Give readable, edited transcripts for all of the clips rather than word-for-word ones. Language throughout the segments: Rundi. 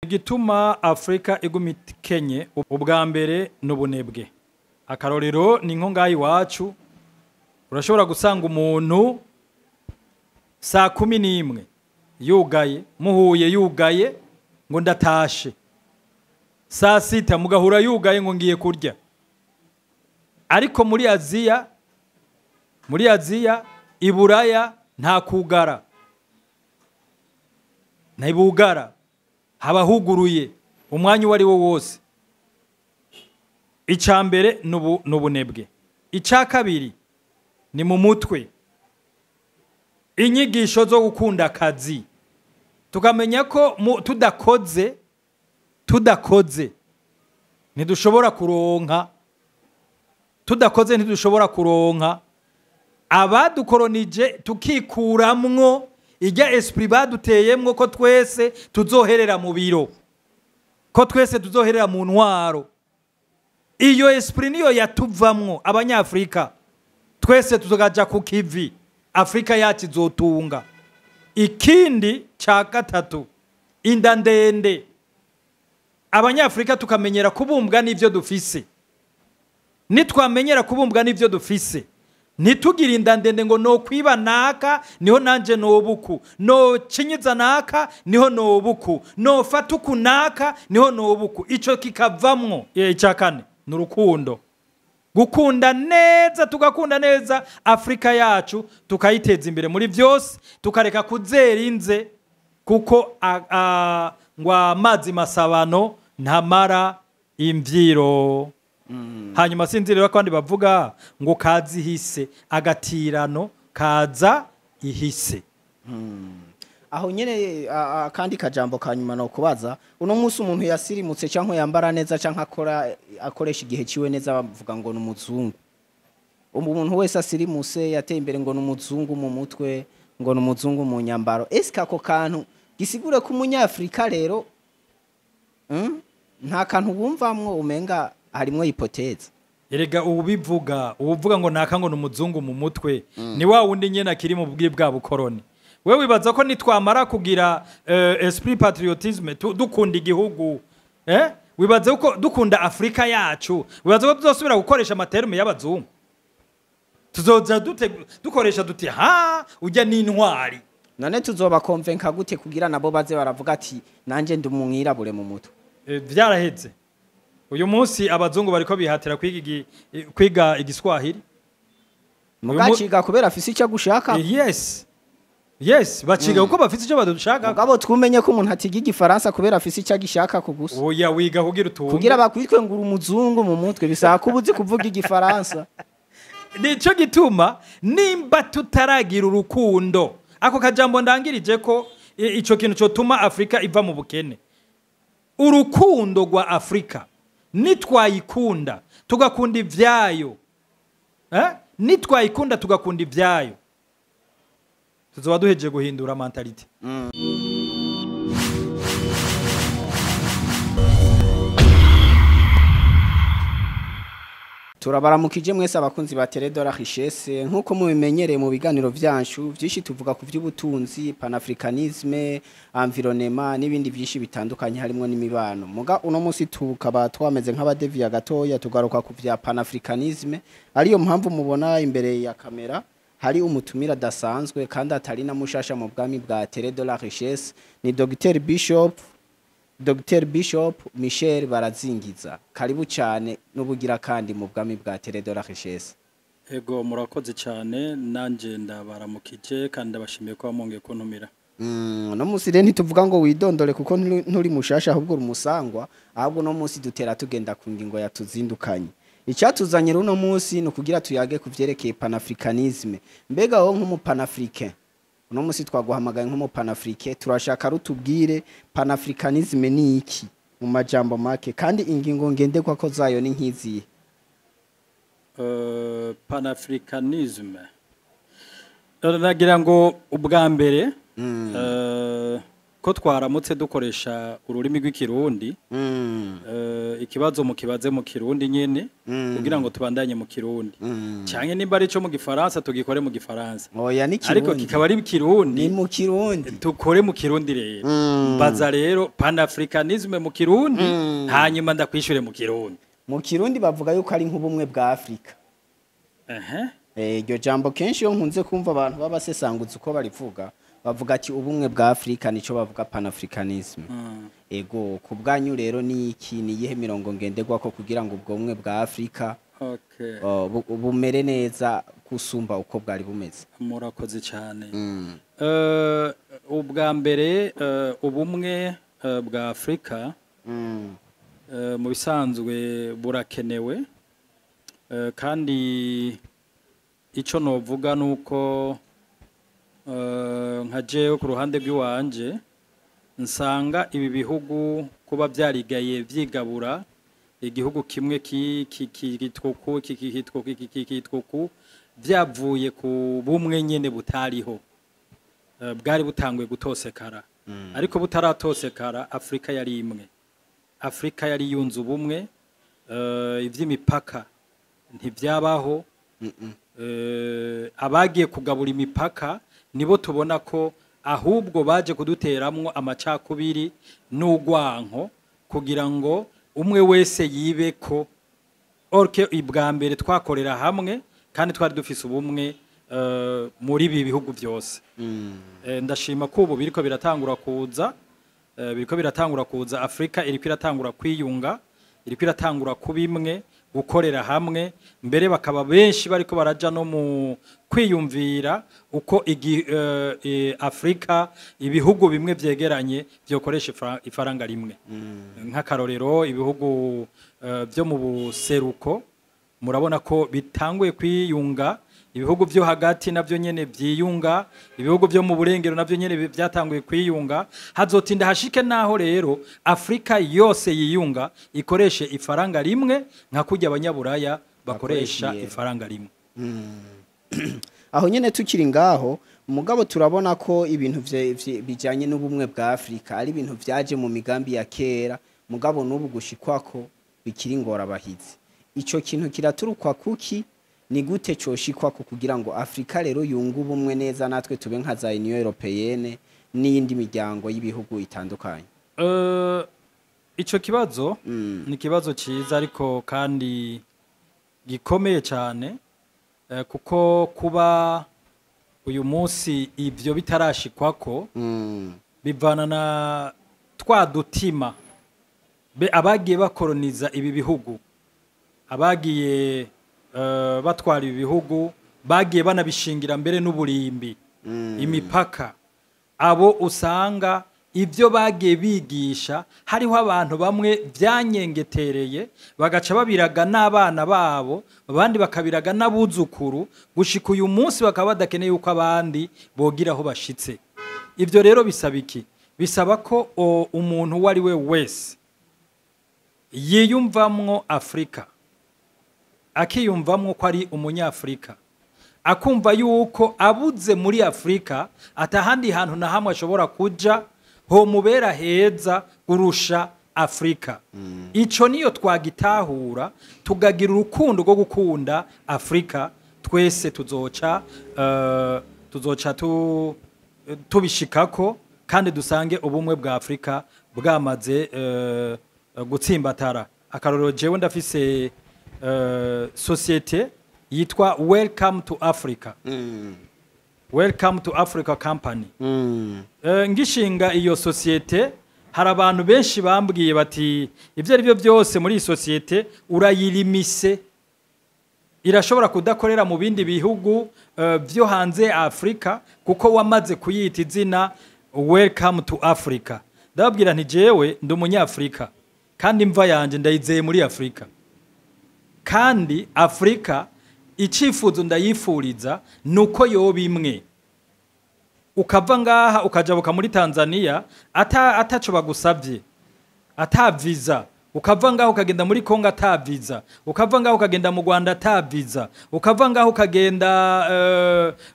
Igituma Afrika iguma ikenye, ubwa mbere n'ubunebwe. Akarorero ni nko ngaha iwacu, urashobora gusanga umuntu saa 11 yugaye, muhuye yugaye ngo ndatashe, saa 6 mugahura yugaye ngo ngiye kurya. Ariko muri Aziya, iburaya nta kugara, ntibugara, haba huguruye umwanya uwo ari wo wose. Icya mbere n'ubunebwe. Icya kabiri ni mu mutwe, inyigisho zo gukunda akazi, tukamenya ko tudakoze ntidushobora kuronka, tudakoze ntidushobora kuronka. Abadukoronije tukikuramwo ijya esprit baduteyemwo ko twese tuzoherera mu biro, ko twese tuzoherera mu ntwaro. Iyo esprit niyo yatuvamwo Abanyafrika twese, tuzogaja ku kivi, Afrika yacu izotunga. Ikindi cya gatatu, inda ndende. Abanyafrika tukamenyera kubumbwa n'ivyo dufise. Nitwamenyera kubumbwa n'ivyo dufise, ntitugire inda ndende ngo no kwiba naka niho nanje nobuku, no cinyiza naka niho nobuku, no fata uku naka niho nobuku, ico kikavamwo. Icya kane ni urukundo, gukunda neza, tugakunda neza Afrika yacu, tukayiteza imbere muri byose, tukareka kuzera inze, kuko ngo amazi masabano ntamara imvyiro. Hanyuma sinzi rero ko abandi bavuga ngo kaza ihise, agatirano kaza ihise. Aho nyene akandi kajambo ka nyuma no kubaza: uno munsi umuntu yasirimutse canke yambara neza canke akora, akoresha igihe ciwe neza, bavuga ngo ni umuzungu. Umuntu wese asirimuse, yateye imbere, ngo ni umuzungu mu mutwe, ngo ni umuzungu mu nyambaro. Eske ako kantu gisigure ko Umunyafrika rero, Nta kantu wumvamwo umenga harimwo hypothèse? Erega ubivuga, uvuga ngo naka ngo ni umuzungu mu mutwe, ni wa wundi nyene akiri mu bwi bwa bukoroni. We wibaza ko nitwamara kugira esprit patriotisme, dukunda igihugu, wibaza ko dukunda Afrika yacu, wibaza ko tuzosubira gukoresha ama termes y'abazungu? Tuzoza dukoresha duti: "Ha, ujya n'intwari." None tuzoba convaincre gute kugira nabo baze baravuga ati: "Nanje ndi umwirabure mu mutwe"? Vyaraheze. Uyu munsi abazungu bariko bihatira kwiga igiswahili. Mugaciga kubera afise icyo agushaka. Yes, baciga kuko bafite icyo badushaka. Mugabo twumenye ko umuntu atiga igifaransa kubera afise icyo agishaka ku gusa. Oya, wiga kugira utunge. Kugira bakwitwe ngo uri umuzungu mu mutwe, bisaba ko uba uzi kuvuga igifaransa. Nico gituma nimba tutaragira urukundo, ako kajambo ndangirije ko ico kintu cotuma Afrika iva mu bukene, urukundo rwa Afrika. Nitwayikunda tugakunda ivyayo, Nitwayikunda tugakunda ivyayo, tuzoba duhejeje guhindura mentalité. Turabaramukije mwese abakunzi ba Télé de la Richesse. Nk'uko mubimenyereye mu biganiro vyacu vyinshi, tuvuga ku vy'ubutunzi, panafricanisme, environnement n'ibindi vyinshi bitandukanye, harimo n'imibano. Muga uno munsi tukaba twameze nk'aba dévier gatoya, tugaruka ku vya panafricanisme, ariyo mpamvu mubona imbere ya kamera hari umutumira adasanzwe kandi atari na mushasha mu bwami bwa Télé de la Richesse. Ni Dr Bishop Michel Barazingiza. Karibu cyane n'ubugira kandi mu bwami bwa Télé de la Richesse. Ego, murakoze cyane, nanje ndabaramukije kandi ndabashimiye ko mwongeye kuntumira. No munsi rero ntituvuga ngo widondore kuko nturi mushasha, ahubwo uri umusangwa. Ahubwo no munsi dutera tugenda ku ngingo yatuzindukanye. Icyatuzanye rero uno munsi ni ukugira tuyage ku vyerekeye panafricanisme. Mbega wowe nk'umupanafricain, uno munsi twaguhamagaye nk'umupanafricain, turashaka rutubwire panafricanisme ni iki mu majambo make, kandi ingingo ngenderwako zayo ni nk'izihe? Panafricanisme, nagira ngo ubwa mbere, Ko twaramutse dukoresha ururimi rw'Ikirundi, ikibazo mukibaze mu Kirundi nyene kugira ngo tubandanye mu Kirundi, canke nimba ari ico mu Gifaransa tugikore mu Gifaransa. Oya, ni Ariko Kirundi. kikaba ari Kirundi. Ni mu Kirundi. Tukore mu Kirundi rero. Mbaza rero panafricanisme mu Kirundi, hanyuma ndakwishure mu Kirundi. Mu Kirundi bavuga yuko ari nk'ubumwe bwa Afrika. Iryo jambo kenshi iyo nkunze kumva abantu b'abasesanguzi uko barivuga, bavuga ati ubumwe bwa Afrika, nico bavuga panafricanisme. Ego, ku bwanyu rero ni iki, ni iyihe mirongo ngenderwako kugira ngo ubwo bumwe bwa Afrika bumere neza gusumba uko bwari bumeze? Murakoze cyane. Ubwa mbere, ubumwe bwa Afrika mu bisanzwe burakenewe, kandi ico novuga nuko nka jewe ku ruhande rw'iwanje nsanga ibi bihugu kuba byarigaye vyigabura, igihugu kimwe kitwa uku, iki kitwa uku, iki kitwa uku, byavuye ku bumwe nyene butariho. Bwari butanguye gutosekara, ariko butaratosekara Afrika yari imwe, Afrika yari yunze ubumwe. Ivy'imipaka ntivyabaho. Abagiye kugabura imipaka nibo tubona ko ahubwo baje kuduteramwo amacakubiri n'urwanko kugira ngo umwe wese yibe ko orke. Ibwa mbere twakorera hamwe kandi twari dufise ubumwe muri ibi bihugu byose. Ndashima ko ubu biriko biratangura kuza, Afrika iriko iratangura kwiyunga, iriko iratangura kuba imwe, gukorera hamwe, mbere bakaba benshi bariko baraja no mu kwiyumvira uko Afrika, ibihugu bimwe vyegeranye vyokoresha ifaranga rimwe. Nk'akarorero, ibihugu vyo mu buseruko murabona ko bitanguye kwiyunga, ibihugu vyo hagati navyo nyene vyiyunga, ibihugu vyo mu burengero navyo nyene vyatanguye kwiyunga. Hazotinda hashike naho rero Afrika yose yiyunga, ikoreshe ifaranga rimwe nka kurya abanyaburaya bakoresha Bakoresha iyero. ifaranga rimwe. Aho nyene tukiri ngaho, mugabo turabona ko ibintu bijanye n'ubumwe bwa Afrika ari ibintu vyaje mu migambi ya kera, mugabo n'ubu gushikwako bikiri ingorabahizi. Ico kintu kiraturukwa kuki? Ni gute coshikwako kugira ngo Afrika rero yunge ubumwe neza, natwe tube nka za Union Européenne n'iyindi miryango y'ibihugu itandukanye? Ico kibazo ni ikibazo ciza, ariko kandi gikomeye cyane, kuko kuba uyu munsi ivyo bitarashikwako bivana na twa dutima be abagiye bakoroniza ibi bihugu, abagiye batwara ibi bihugu, bagiye banabishingira mbere n'uburimbi imipaka. Abo usanga ibyo bagiye bigisha, hariho abantu bamwe byanyengetereye bagaca babiraga n'abana babo, abandi bakabiraga n'abuzukuru, gushika uyu munsi bakaba badakeneye yuko abandi bogira aho bashitse. Ibyo rero bisaba iki? Bisaba ko umuntu uwo ari we wese yiyumvamwo Afrika, akiyumvamwo ko ari Umunyafurika, akumva yuko abuze muri Afurika atahandi hantu na hamwe ashobora kuja homubera heza kurusha Afurika. Ico niyo twagitahura, tugagira urukundo rwo gukunda Afurika, twese tuzoca tubishikako kandi dusange ubumwe bwa Afurika bwamaze gutsimbatara. Akarorero, jewe ndafise société yitwa Welcome to Africa, Welcome to Africa Company. Ngishinga iyo société, hari abantu benshi bambwiye bati ibyo ari byo byose muri iyi société urayirimise, irashobora kudakorera mu bindi bihugu byo hanze ya Afrika kuko wamaze kuyita izina Welcome to Africa. Ndababwira nti jewe ndi Umunyafrika kandi imva yanje ndayizeye muri Afrika, kandi Afrika icifuzo ndayifuriza nuko yoba imwe. Ukava ngaha ukajabuka muri Tanzania ataco bagusavye, ata visa. Ukava ngaho ukagenda muri Kongo ata visa, ukava ngaho ukagenda mu Rwanda ata visa, ukava ngaho ukagenda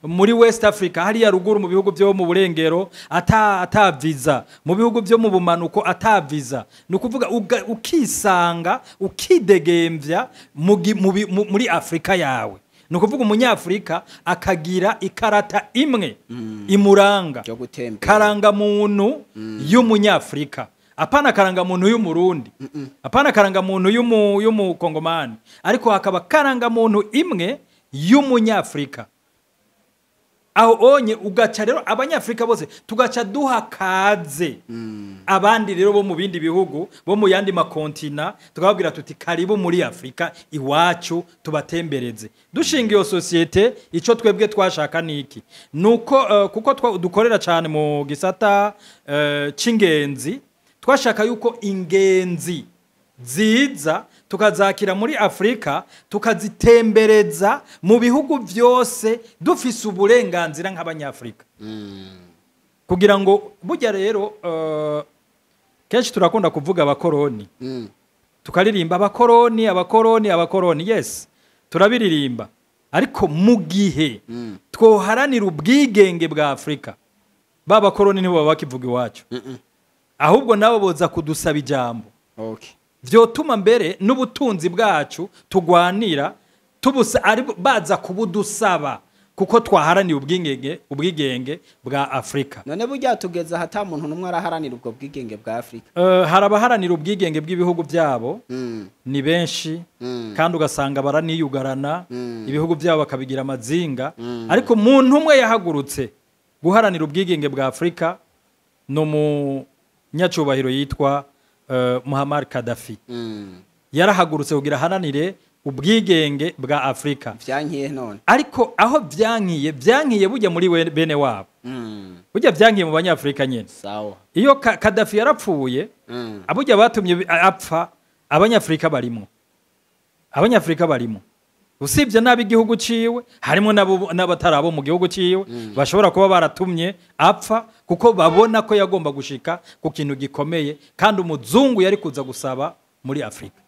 muri West Africa hariya ruguru mu bihugu byo mu burengero ata visa, mu bihugu byo mu bumanuko ata visa. Ni ukuvuga ukisanga ukidegemvya muri Afrika yawe. Ni ukuvuga Umunyafurika akagira ikarata imwe imuranga, yo gutembera, karangamuntu y'Umunyafurika, apana karangamuntu y'Umurundi, apana karangamuntu y'Umukongomani, ariko hakaba karangamuntu imwe y'Umunyafurika. Aho onye ugaca rero Abanyafurika bose tugaca duha kaze abandi rero bo mu bindi bihugu, bo mu yandi makontina, tukababwira tuti: "Karibu muri Afurika iwacu, tubatembereze." Dushinga iyo sosiyete, icyo twebwe twashaka niki? Nuko kuko dukorera cyane mu gisata c'ingenzi, twashaka yuko ingenzi ziza tukazakira muri Afurika, tukazitembereza mu bihugu byose dufise uburenganzira nk'Abanyafurika, kugira ngo burya rero kenshi turakunda kuvuga abakoroni, tukaririmba abakoroni, abakoroni, abakoroni. Yes, turabiririmba, ariko mu gihe twoharanira ubwigenge bwa Afurika, ba bakoroni nibo baba bakivuga iwacu, ahubwo nabo boza kudusaba ijambo. Vyotuma mbere n'ubutunzi bwacu tugwanira tubusa ari baza kubudusaba, kuko twaharaniye ubwigenge bwa Afurika. None burya tugeze aha muntu n'umwe araharanira ubwo bwigenge bwa Afurika? Hari abaharanira ubwigenge bw'ibihugu byabo, ni benshi, kandi ugasanga baraniyugarana, ibihugu byabo bakabigira amazinga, ariko umuntu umwe yahagurutse guharanira ubwigenge bwa Afurika ni umunyacubahiro yitwa Muammar Gaddafi. Yarahagurutse kugira aharanire ubwigenge bwa Afurika. Vyankiye none? Ariko aho vyankiye bujya muri bene wabo, burya vyankiye mu Banyafurika nyene. Iyo Gaddafi yarapfuye, aburya batumye apfa Abanyafurika barimo, Abanyafurika barimo, usibye n'ab'igihugu ciwe, harimo n'abatari abo mu gihugu ciwe bashobora kuba baratumye apfa, kuko babona ko yagomba gushika ku kintu gikomeye kandi umuzungu yari kuza gusaba muri Afurika.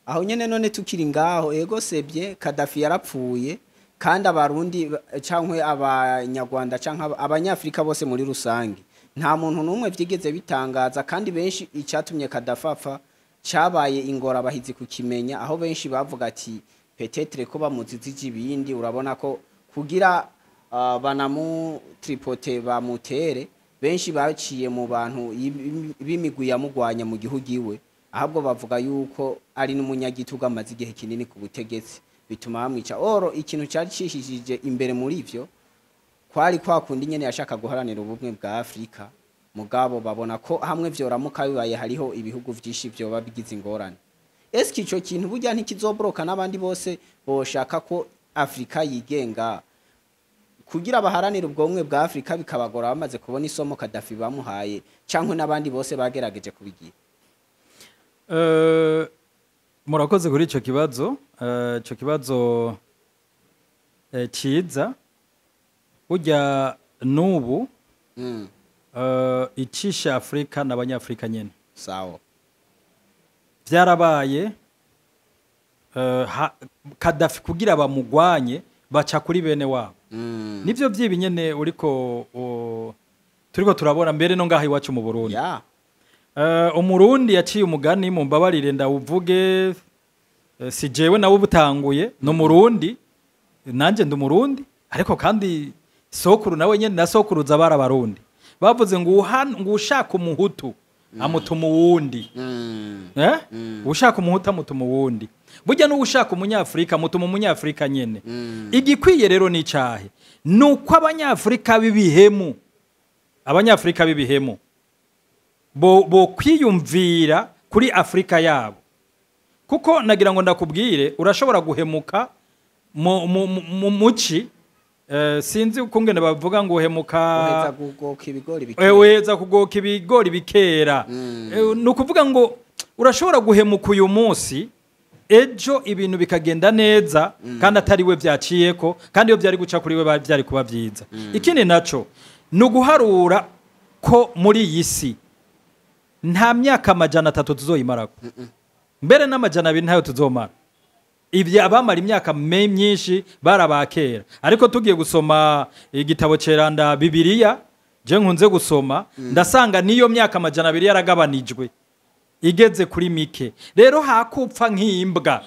Aho nyene none tukiri ngaho, ego sebye Kadafi yarapfuye, kandi Abarundi cankwe Abanyarwanda canke Abanyafrika bose muri rusange nta muntu n'umwe vyigeze bitangaza, kandi benshi icyatumye Kadafi apfa cabaye ingorabahizi kukimenya, aho benshi bavuga ati peut-être ko bamuzizije ibindi. Urabona ko kugira banamu tripote bamutere, benshi baciye mu bantu b'imigwi yamugwanya mu gihugu iwe, ahubwo bavuga yuko ari n'umunyagitugu amaze igihe kinini ku butegetsi, bituma bamwica. Oro ikintu cyari cishishije imbere muri ivyo kwari kwa kundi nyene yashaka guharanira ubumwe bwa Afrika, mugabo babona ko hamwe vyoramuka bibaye hariho ibihugu vyinshi vyoba bigize ingorane. Eske ico kintu burya ntikizobroka n'abandi bose boshaka ko Afrika yigenga kugira baharanire ubwo bumwe bwa Afrika, bikabagora bamaze kubona isomo Kadafi bamuhaye canke n'abandi bose bagerageje kubigira? Murakoze kuri ico kibazo, ico kibazo ciza. Burya n'ubu icisha Afurika n'Abanyafurika nyene. Vyarabaye, Kadafi kugira bamugwanye baca kuri bene wabo. Nivyo vyibi nyene uriko turiko turabona mbere no ngaha iwacu mu Burundi. Umurundi yaciye umugani, mu mbabarire ndawuvuge, si jewe nawe ubutanguye, ni Umurundi, nanje ndi Umurundi, ariko kandi sokuru nawe nyene na sokuruza bari Abarundi. Bavuze ngo ngo ushaka Umuhutu amutuma uwundi. Eh? Ushaka Umuhutu amutuma uwundi. Burya n'ushaka Umunyafurika amutuma Umunyafurika nyene. Igikwiye rero ni icahe? Nuko Abanyafurika b'ibihemu, Abanyafurika b'ibihemu bo kwiyumvira kuri Afurika yabo, kuko nagira ngo ndakubwire, urashobora guhemuka mu muci, sinzi ukungene bavuga ngo uhemuka uheza kugoka ibigori bikera. Uheza kugoka ibigori bikera. Ni ukuvuga ngo urashobora guhemuka uyu munsi, ejo ibintu bikagenda neza kandi atari we byaciyeko, kandi iyo byari guca kuri we byari kuba byiza. Ikindi naco ni uguharura ko muri iyi si Nta myaka 300 tuzoyimarako, mbere n'200 ntayo tuzomara. Ibyo abamara imyaka myinshi barabakera. Ariko tugiye gusoma igitabo ceranda Bibiliya, je nkunze gusoma, ndasanga niyo myaka 200 yaragabanijwe igeze kuri mike. Rero hakupfa nk'imbwa,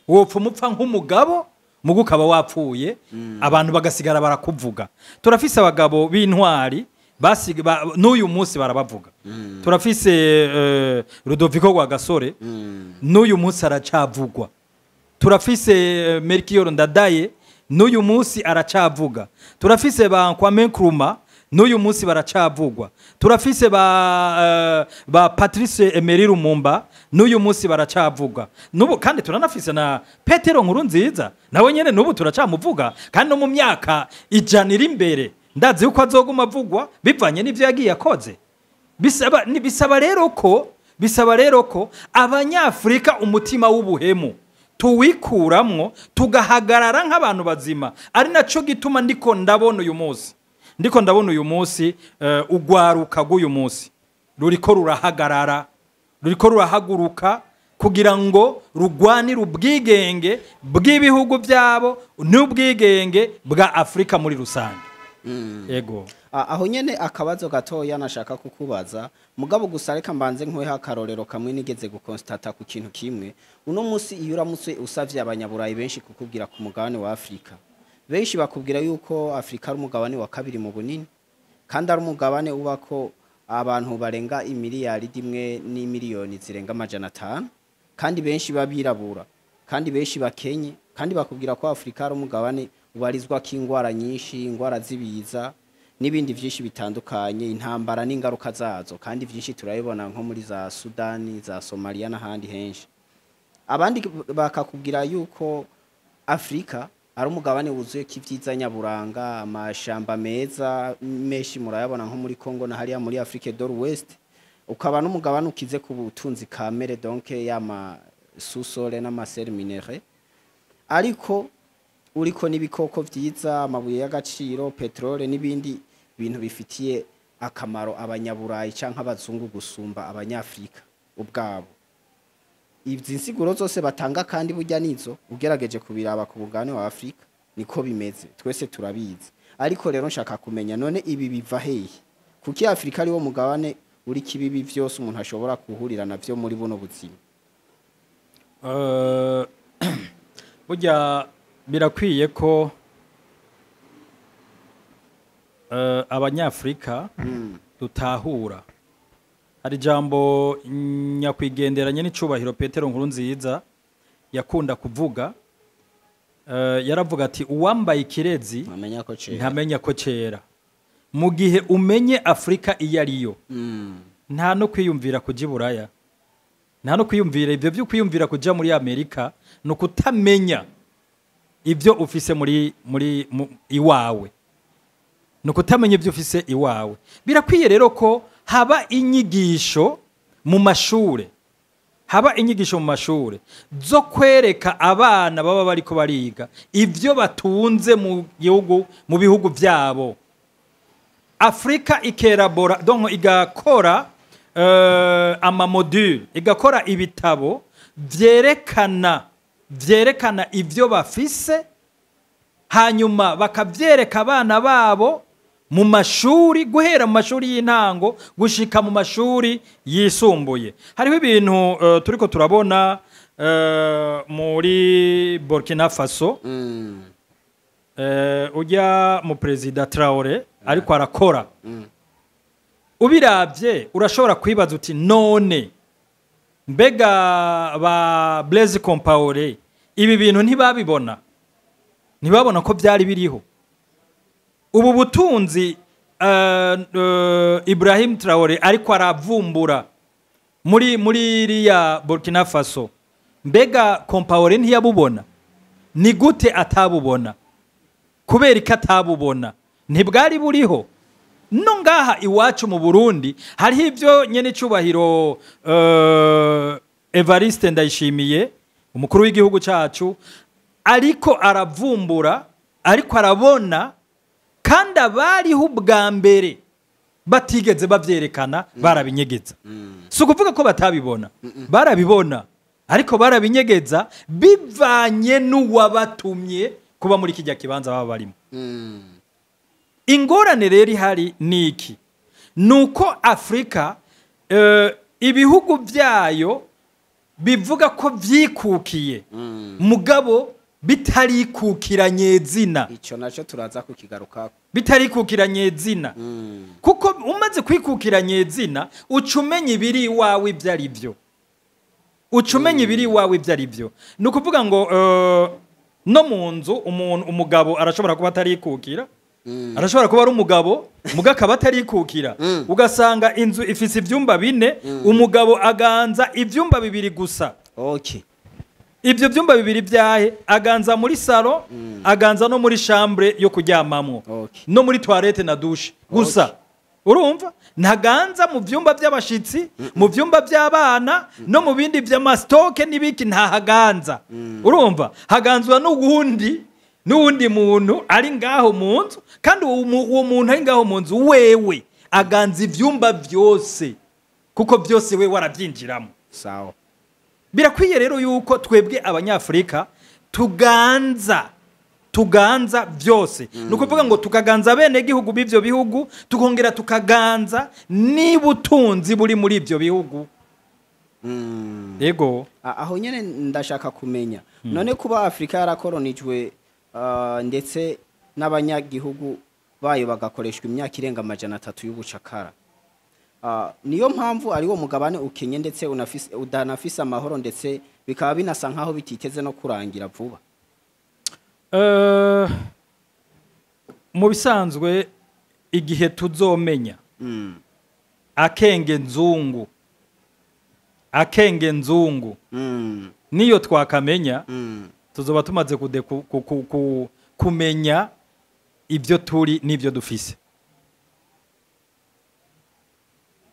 wopfa umupfa nk'umugabo, mugu ukaba wapfuye, abantu bagasigara barakuvuga. Turafise abagabo b'intwari n'uyu munsi barabavuga. Turafise Rudoviko Rwagasore, n'uyu munsi aracavugwa. Turafise Melchior Ndadaye, n'uyu munsi aracavuga. Turafise ba Kwame Nkrumah, n'uyu munsi baracavugwa. Turafise ba Patrice Emery Lumumba, n'uyu munsi baracavugwa. N'ubu kandi turanafise na Petero Nkurunziza, nawe nyene n'ubu turacamuvuga, kandi no mu myaka 100 iri imbere ndazi yuko azoguma avugwa bivanye n'ivyo yagiye akoze. Bisaba rero ko Abanyafrika umutima w'ubuhemu tuwikuramwo, tugahagarara nk'abantu bazima. Ari naco gituma ndiko ndabona uyu munsi, ugwaruka rw'uyu munsi ruriko rurahagarara, ruriko rurahaguruka kugira ngo rugwanire ubwigenge bw'ibihugu byabo n'ubwigenge bwa Afrika muri rusange. Ego. Aho nyene akabazo gatoya nashaka kukubaza, mugabo gusa reka mbanze nkuhe akarorero kamwe nigeze gukonstata ku kintu kimwe. Uno munsi iyo uramutse usavye Abanyaburayi benshi kukubwira ku mugabane wa Afrika, benshi bakubwira yuko Afrika ari umugabane wa kabiri mu bunini, kandi ari umugabane ubako abantu barenga imiliyari 1 n'imiliyoni zirenga 500, kandi benshi babirabura, kandi benshi bakenye, kandi bakubwira ko Afrika ari umugabane ubarizwa k'ingwara nyinshi, ingwara z'ibiza n'ibindi vyinshi bitandukanye, intambara n'ingaruka zazo, kandi vyinshi turabibona nko muri za Sudani, za Somalia n'ahandi henshi. Abandi bakakubwira yuko Afrika ari umugabane wuzuye k'ivyiza nyaburanga, amashamba meza menshi murayabona nko muri Congo na hariya muri Afrique du West, ukaba n'umugabane ukize ku butunzi kamere, donc y'ama sous-sol n'ama sels minéraux, ariko uriko n'ibikoko vyiza, amabuye y'agaciro, petrole n'ibindi bintu bifitiye akamaro Abanyaburayi canke abazungu gusumba Abanyafrika ubwabo. Izi nsiguro zose batanga kandi burya nizo ugerageje kubiraba ku mugabane wa Afrika niko bimeze, twese turabizi. Ariko rero nshaka kumenya none ibi biva hehe? Kuki Afrika ari wo mugabane uri kibibi vyose umuntu ashobora kuhurira navyo muri buno buzima? Burya birakwiye ko Abanyafrika dutahura. Hari ijambo nyakwigenderanye n'icubahiro Petero Nkurunziza yakunda kuvuga, yaravuga ati uwambaye ikirezi ntamenya ko cera, ntamenya ko cera. Mu gihe umenye Afrika iyo ariyo, nta no kwiyumvira kuja Iburaya, nta no kwiyumvira ivyo vyo kwiyumvira kuja muri Amerika, ni ukutamenya ivyo ufise muri iwawe, ni ukutamenya ivyo ufise iwawe. Birakwiye rero ko haba inyigisho mu mashure, haba inyigisho mu mashure zo kwereka abana baba bariko bariga ivyo batunze mu gihugu, mu bihugu vyabo. Afrika ikerabora, donc igakora ama module, igakora ibitabo vyerekana ivyo bafise, hanyuma bakavyereka abana babo mu mashuri, guhera mu mashuri y'intango gushika mu mashuri yisumbuye. Hariho ibintu turiko turabona muri Burkina Faso, ujya mu Perezida Traore ariko arakora. Ubiravye urashobora kwibaza uti none mbega ba Blaise Compaoré ibi bintu ntibabibona, ntibabona ko byari biriho? Ubu butunzi Ibrahim Traore ariko aravumbura muri iriya Burkina Faso, mbega Compaoré ntiyabubona? Ni gute atabubona? Kubera ko atabubona? Ntibwari buriho? No ngaha iwacu mu Burundi hariho ivyo nyene icubahiro Evariste Ndayishimiye, umukuru w'igihugu cacu, ariko aravumbura, ariko arabona, kandi abariho ubwa mbere Batigeze bavyerekana, barabinyegeza. Si ukuvuga ko batabibona, barabibona, ariko barabinyegeza bivanye n'uwabatumye kuba muri kijya kibanza baba barimo. Ingorane rero ihari ni iki? Ni uko Afurika, ibihugu byayo bivuga ko vyikukiye, mugabo bitarikukiranye zina. Ico naco turaza kukigarukako. Bitarikukiranye zina, kuko umaze kwikukiranye zina, uca umenya ibiri iwawe ibyo ari byo, uca umenya ibiri iwawe ibyo ari byo. Ni ukuvuga ngo no mu nzu umuntu, umugabo arashobora kuba atarikukira, arashobora kuba ari umugabo muga akaba atarikukira, ugasanga inzu ifise ivyumba 4, umugabo aganza ivyumba 2 gusa. Ibyo byumba 2 byahe? Aganza muri salon, aganza no muri chambre yo kuryamamwo, no muri toilette na douche gusa. Urumva, ntaganza mu vyumba by'abashitsi, mu vyumba by'abana, no mu bindi by'amastoke n'ibiki, ntahaganza. Urumva, haganzwa n'uwundi muntu ari ngaho mu nzu, kandi uwo muntu ari ngaho mu nzu wewe aganza ivyumba vyose, kuko byose we warabyinjiramo. Sawa. Birakwiye rero yuko twebwe Abanyafurika tuganza byose. Ni ukuvuga ngo tukaganza bene gihugu b'ivyo bihugu, tukongera tukaganza n'ubutunzi buri muri ivyo bihugu. Yego. Aho nyene ndashaka kumenya, none kuba Afrika yarakoronijwe, ndetse n'abanyagihugu bayo bagakoreshwa imyaka irenga 300 y'ubucakara, niyo mpamvu ari wo mugabane ukenye ndetse udanafise amahoro, ndetse bikaba binasa nkaho bititeze no kurangira vuba? Mu bisanzwe igihe tuzomenya akenge nzungu, akenge nzungu, niyo twakamenya, tuzoba tumaze kumenya ibyo turi n'ibyo dufise.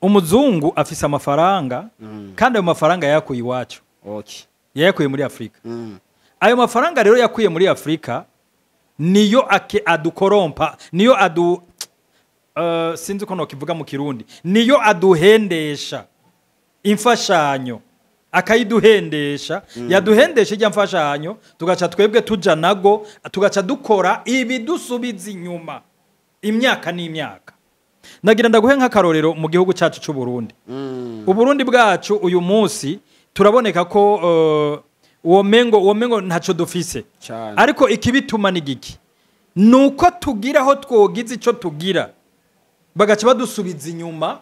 Umuzungu afise amafaranga, kandi ayo mafaranga yakuye iwacu. Yakuye muri Afrika. Ayo mafaranga rero yakuye muri Afrika niyo ake adukorompa, niyo adu sinzi uko nokivuga mu Kirundi, niyo aduhendesha imfashanyo, akayiduhendesha. Yaduhendesha ijya mfashanyo, tugaca twebwe tuja nago, tugaca dukora ibidusubiza inyuma imyaka n'imyaka. Nagira ndaguhe nk'akarorero mu gihugu cyacu cy'u Burundi. Uburundi bwacu uyu munsi turaboneka ko uwo mengo ntaco dufise. Ariko ikibituma ni giki? Nuko tugira aho twogize ico tugira, bagaca badusubiza inyuma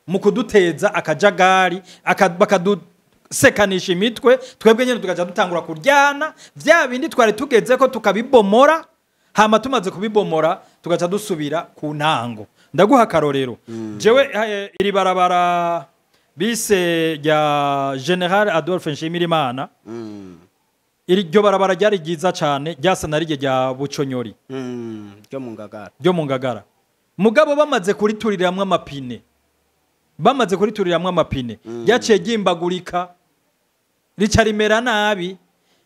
mu kuduteza akajagari, bakadusekanisha imitwe, twebwe nyene tugaca dutangura kuryana vya bindi twari tugeze ko tukabibomora. Hama tumaze kubibomora tugaca dusubira ku ntango. Ndaguha akarorero. Jewe iri barabara bise rya General Adolphe Nshimirimana, iryo barabara ryari ryiza cyane, ryasa na rye rya Buconyori, ryo mu Ngagara, ryo mu Ngagara. Mugabo bamaze kurituriramwe amapine, ryaciye ryimbagurika, rica rimera nabi.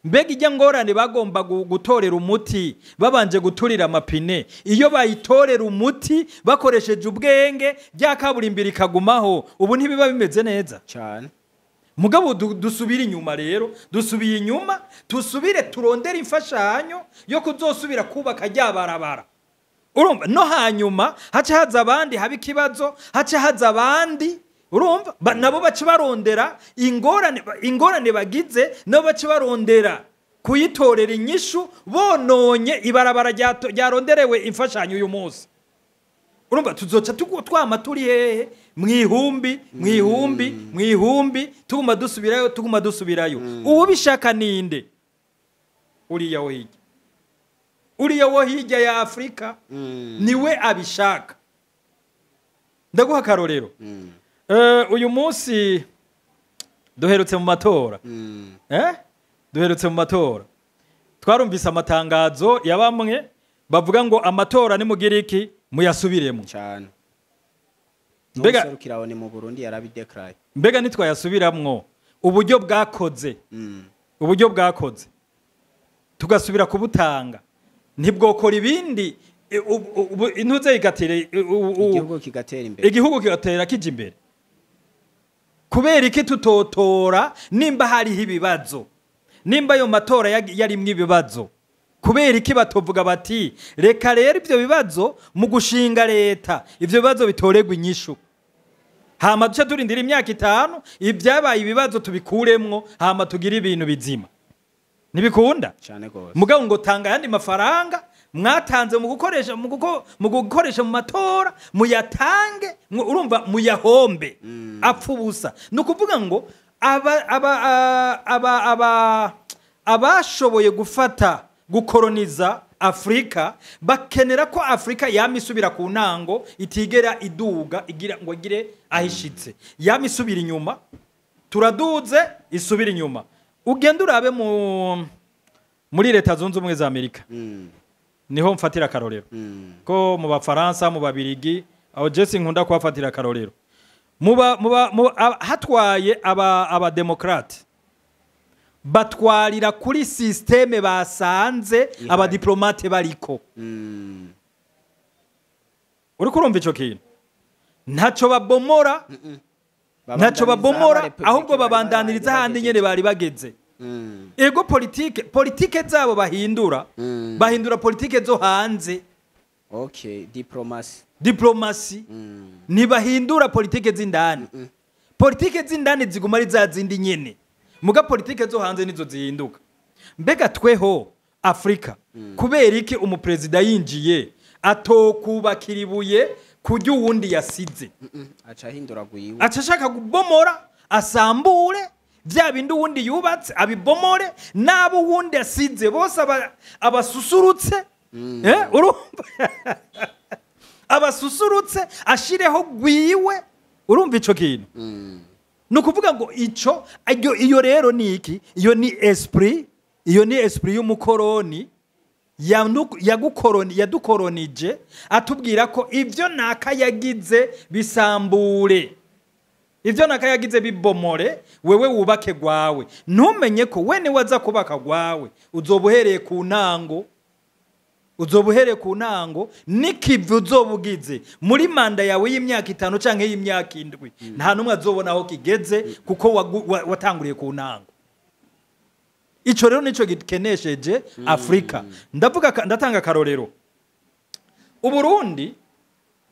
Mbega ijya ngorane bagomba gutorera umuti babanje guturira amapine, iyo bayitorera umuti bakoresheje ubwenge rya kaburimbi rikagumaho, ubu ntibiba bimeze neza cyane. Mugabo dusubira inyuma rero, dusubiye inyuma, tusubire turondera imfashanyo yo kuzosubira kubaka rya barabara. Urumva, no hanyuma haca haza abandi, haba ikibazo, haca haza abandi. Urumva, nabo baca barondera ingorane bagize, nabo baca barondera kuyitorera inyishu, bononye ibarabara ryaronderewe imfashanyo uyu munsi. Urumva, tuzoca twama turi hehe? Mwihumbi, mwihumbi, mwihumbi, tuguma dusubirayo, tuguma dusubirayo. Uwubishaka ninde? Uriya wo hirya, uriya wo hirya ya Afrika, niwe abishaka. Ndaguha akarorero. Uyu munsi duherutse mu matora. Duherutse mu matora. Twarumvise amatangazo ya bamwe bavuga ngo amatora ni mugiriki muyasubiremo. Cyane. Mbega ni mu Burundi yarabideclare. Mbega nitwayasubiramwo uburyo bwakoze. Uburyo bwakoze. Tugasubira kubutanga. Ntibwokora ibindi Intuze igatera Igihugu kigatera imbere. Igihugu kigatera kija imbere. Kubera iki tutotora nimba hariho ibibazo, nimba ayo matora yarimwo ibibazo? Kubera iki batovuga bati: "Reka rero ivyo bibazo mu gushinga leta, ivyo bibazo bitoregwa inyishu, hama duce turindira imyaka 5, ibyabaye ibibazo tubikuremwo, hama tugire ibintu bizima"? Ntibikunda. Cyane gose. Mugabo ngo tanga ayandi mafaranga mwatanze mu gukoresha mu matora, muyatange, urumva muyahombe apfa ubusa. Ni ukuvuga ngo aba abashoboye gufata gukoroniza Afurika bakenera ko Afurika yama isubira ku ntango, itigera iduga igira ngo igire aho ishitse, yama isubira inyuma. Turaduze, isubira inyuma. Ugenda urabe muri Leta Zunze Ubumwe za Amerika, niho mfatira akarorero, ko mu Bafaransa, mu Babirigi, aho jesi nkunda kuhafatira akarorero. Muba hatwaye abademokrate, batwarira kuri système basanze Ihari. abadiplomate bariko. Uriko urumva ico kintu? Ntaco babomora, ntaco babomora, ahubwo babandaniriza ahandi nyene bari bageze. Ego, politike zabo bahindura, bahindura politike zo hanze. Okay, diplomacy. Diplomatie. Ntibahindura politike z'indani. Politike z'indani ziguma ari za zindi nyene, muga politike zo hanze nizo zihinduka. Mbega tweho Afurika, kubera iki umuperezida yinjiye atokubakira ibuye kurya uwundi yasize? Aca ahindura gwiwe. Aca ashaka kubomora, asambure bya bindi uwundi yubatse, abibomore n'abo uwundi asize bose, abasusurutse. Urumva, abasusurutse, ashireho gwiwe. Urumva ico kintu? Ni ukuvuga ngo ico iyo rero ni iki? Iyo ni esprit y'umukoroni yadukoronije, atubwira ko ibyo naka yagize bisambure, ibyo naka yagize bibomore, wewe wubake gwawe. Ntumenye ko we niwaza kubaka gwawe uzoba uhereye ku ntango, uzoba uhereye ku ntango n'ikivi uzoba ugize muri manda yawe y'imyaka 5 canke y'imyaka 7, nta n'umwe azobona aho kigeze, kuko watanguriye ku ntango. Ico rero nico gikenesheje Afurika. Ndavuga ndatanga akarorero Uburundi,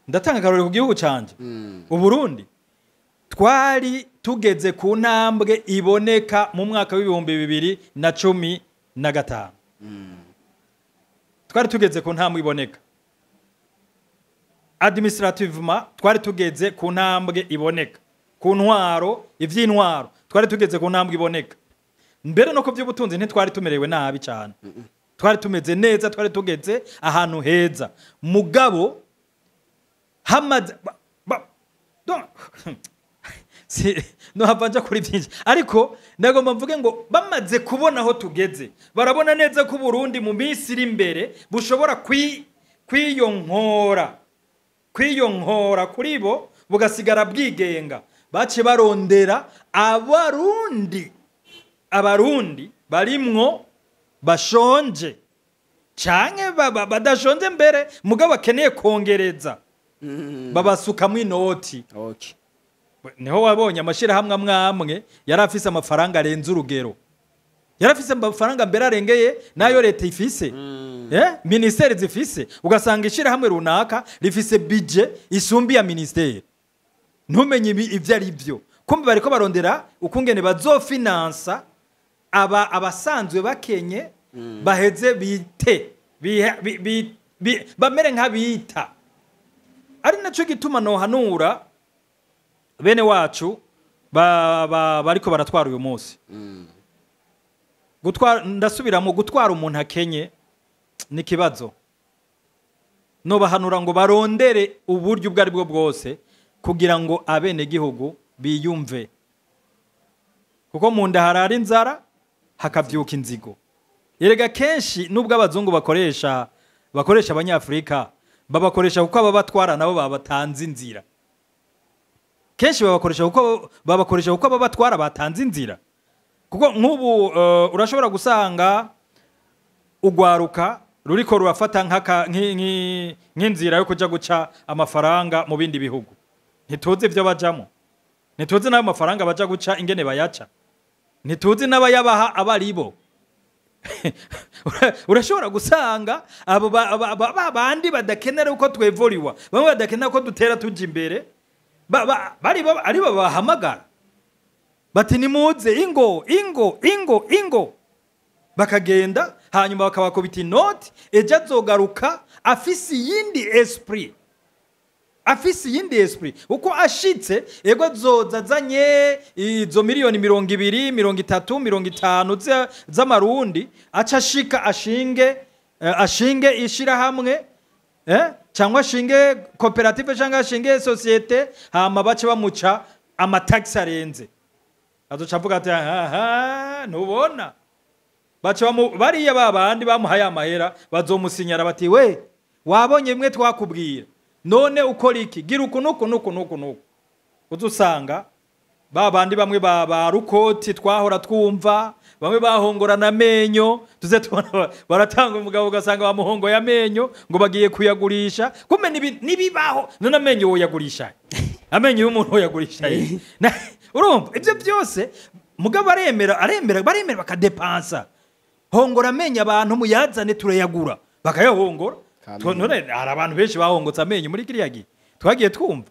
ndatanga akarorero ku gihugu canje Uburundi. Twari tugeze ku ntambwe iboneka mu mwaka w'2015. Twari tugeze ku ntambwe iboneka administrativement, twari tugeze ku ntambwe iboneka ku ntwaro, ivy'intwaro twari tugeze ku ntambwe iboneka. Mbere no ku by'ubutunzi ntitwari tumerewe nabi cyane, twari tumeze neza, twari tugeze ahantu heza. Mugabo hamaze si no hava nja kuri byinshi, ariko ndagomba mvuge ngo bamaze kubona aho tugeze, barabona neza ko Burundi mu minsi iri imbere bushobora kwiyonkora kuri bo, bugasigara bwigenga. Bace barondera Abarundi barimwo bashonje canke badashonje mbere, mugabo bakeneye kongereza, babasukamwo inoti. Niho wabonye amashirahamwe amwe amwe yari afise amafaranga arenze urugero, yari afise amafaranga mbere arengeye nayo leta ifise, minisiteri zifise. Ugasanga ishirahamwe runaka rifise budget isumbi ya minisiteri, ntumenye ivyo ari byo. Kumbe bariko barondera ukungene bazofinansa aba abasanzwe bakenye, baheze bite bamere nk'abita. Ari naco gituma nohanura bene wacu bariko baratwara uyu munsi. Gutwara, ndasubiramo, gutwara umuntu akenye ni kibazo. Nobahanura ngo barondere uburyo ubwo ari bwo bwose kugira ngo abenegihugu biyumve, kuko mu nda harara inzara hakavyuka inzigo. Erega kenshi nubwo abazungu bakoresha Abanyafurika, babakoresha kuko ababatwara nabo babatanze inzira. Kenshi babakoresha kuko ababatwara batanze inzira. Kuko nk'ubu urashobora gusanga ugwaruka Ruriko rurafata nk'inzira yo kuja guca amafaranga mu bindi bihugu. Ntituzi ivyo bajamo, ntituzi n'ayo mafaranga baja guca ingene bayaca, ntituzi n'abayabaha abaribo. Urashobora gusanga abo bandi badakenera uko twevuriwa, bamwe badakenera ko dutera tuja imbere, aribo bahamagara bati: "Nimuze, ingo, ingo, ingo, ingo." Bakagenda, hanyuma bakabakubita inoti. Ejo azogaruka afise iyindi esprit, afise iyindi esprit. Uko ashitse, ego, azoza azanye izo miliyoni 20, 30, 50 z'amarundi. Aca ashika ashinge ishirahamwe, cyangwa ashinge koperative, cyangwa ashinge société, hama bace bamuca amataxes arenze. Azoca avuga ati: "Aha ntubona." Baca bariya ba bandi bamuhaye amahera bazomusinyara bati: "We wabonye bimwe twakubwira? None ukora iki? Gira uku nuku nuku nuku nuku." Uza usanga ba bandi bamwe ba rukoti twahora twumva, bamwe bahongorana amenyo, tuze tubona baratanga umugabo, ugasanga bamuhongoye amenyo ngo bagiye kuyagurisha. Kumbe nibibaho. None amenyo woyagurisha? Amenyo y'umuntu woyagurisha? Urumva ibyo byose, mugabo aremera, aremera, baremera bakadepansa: "Hongora amenyo abantu muyazane, turayagura." Bakayahongora. Kameme. None hari abantu benshi bahongotse amenyo muri kiriya gihe twagiye twumva.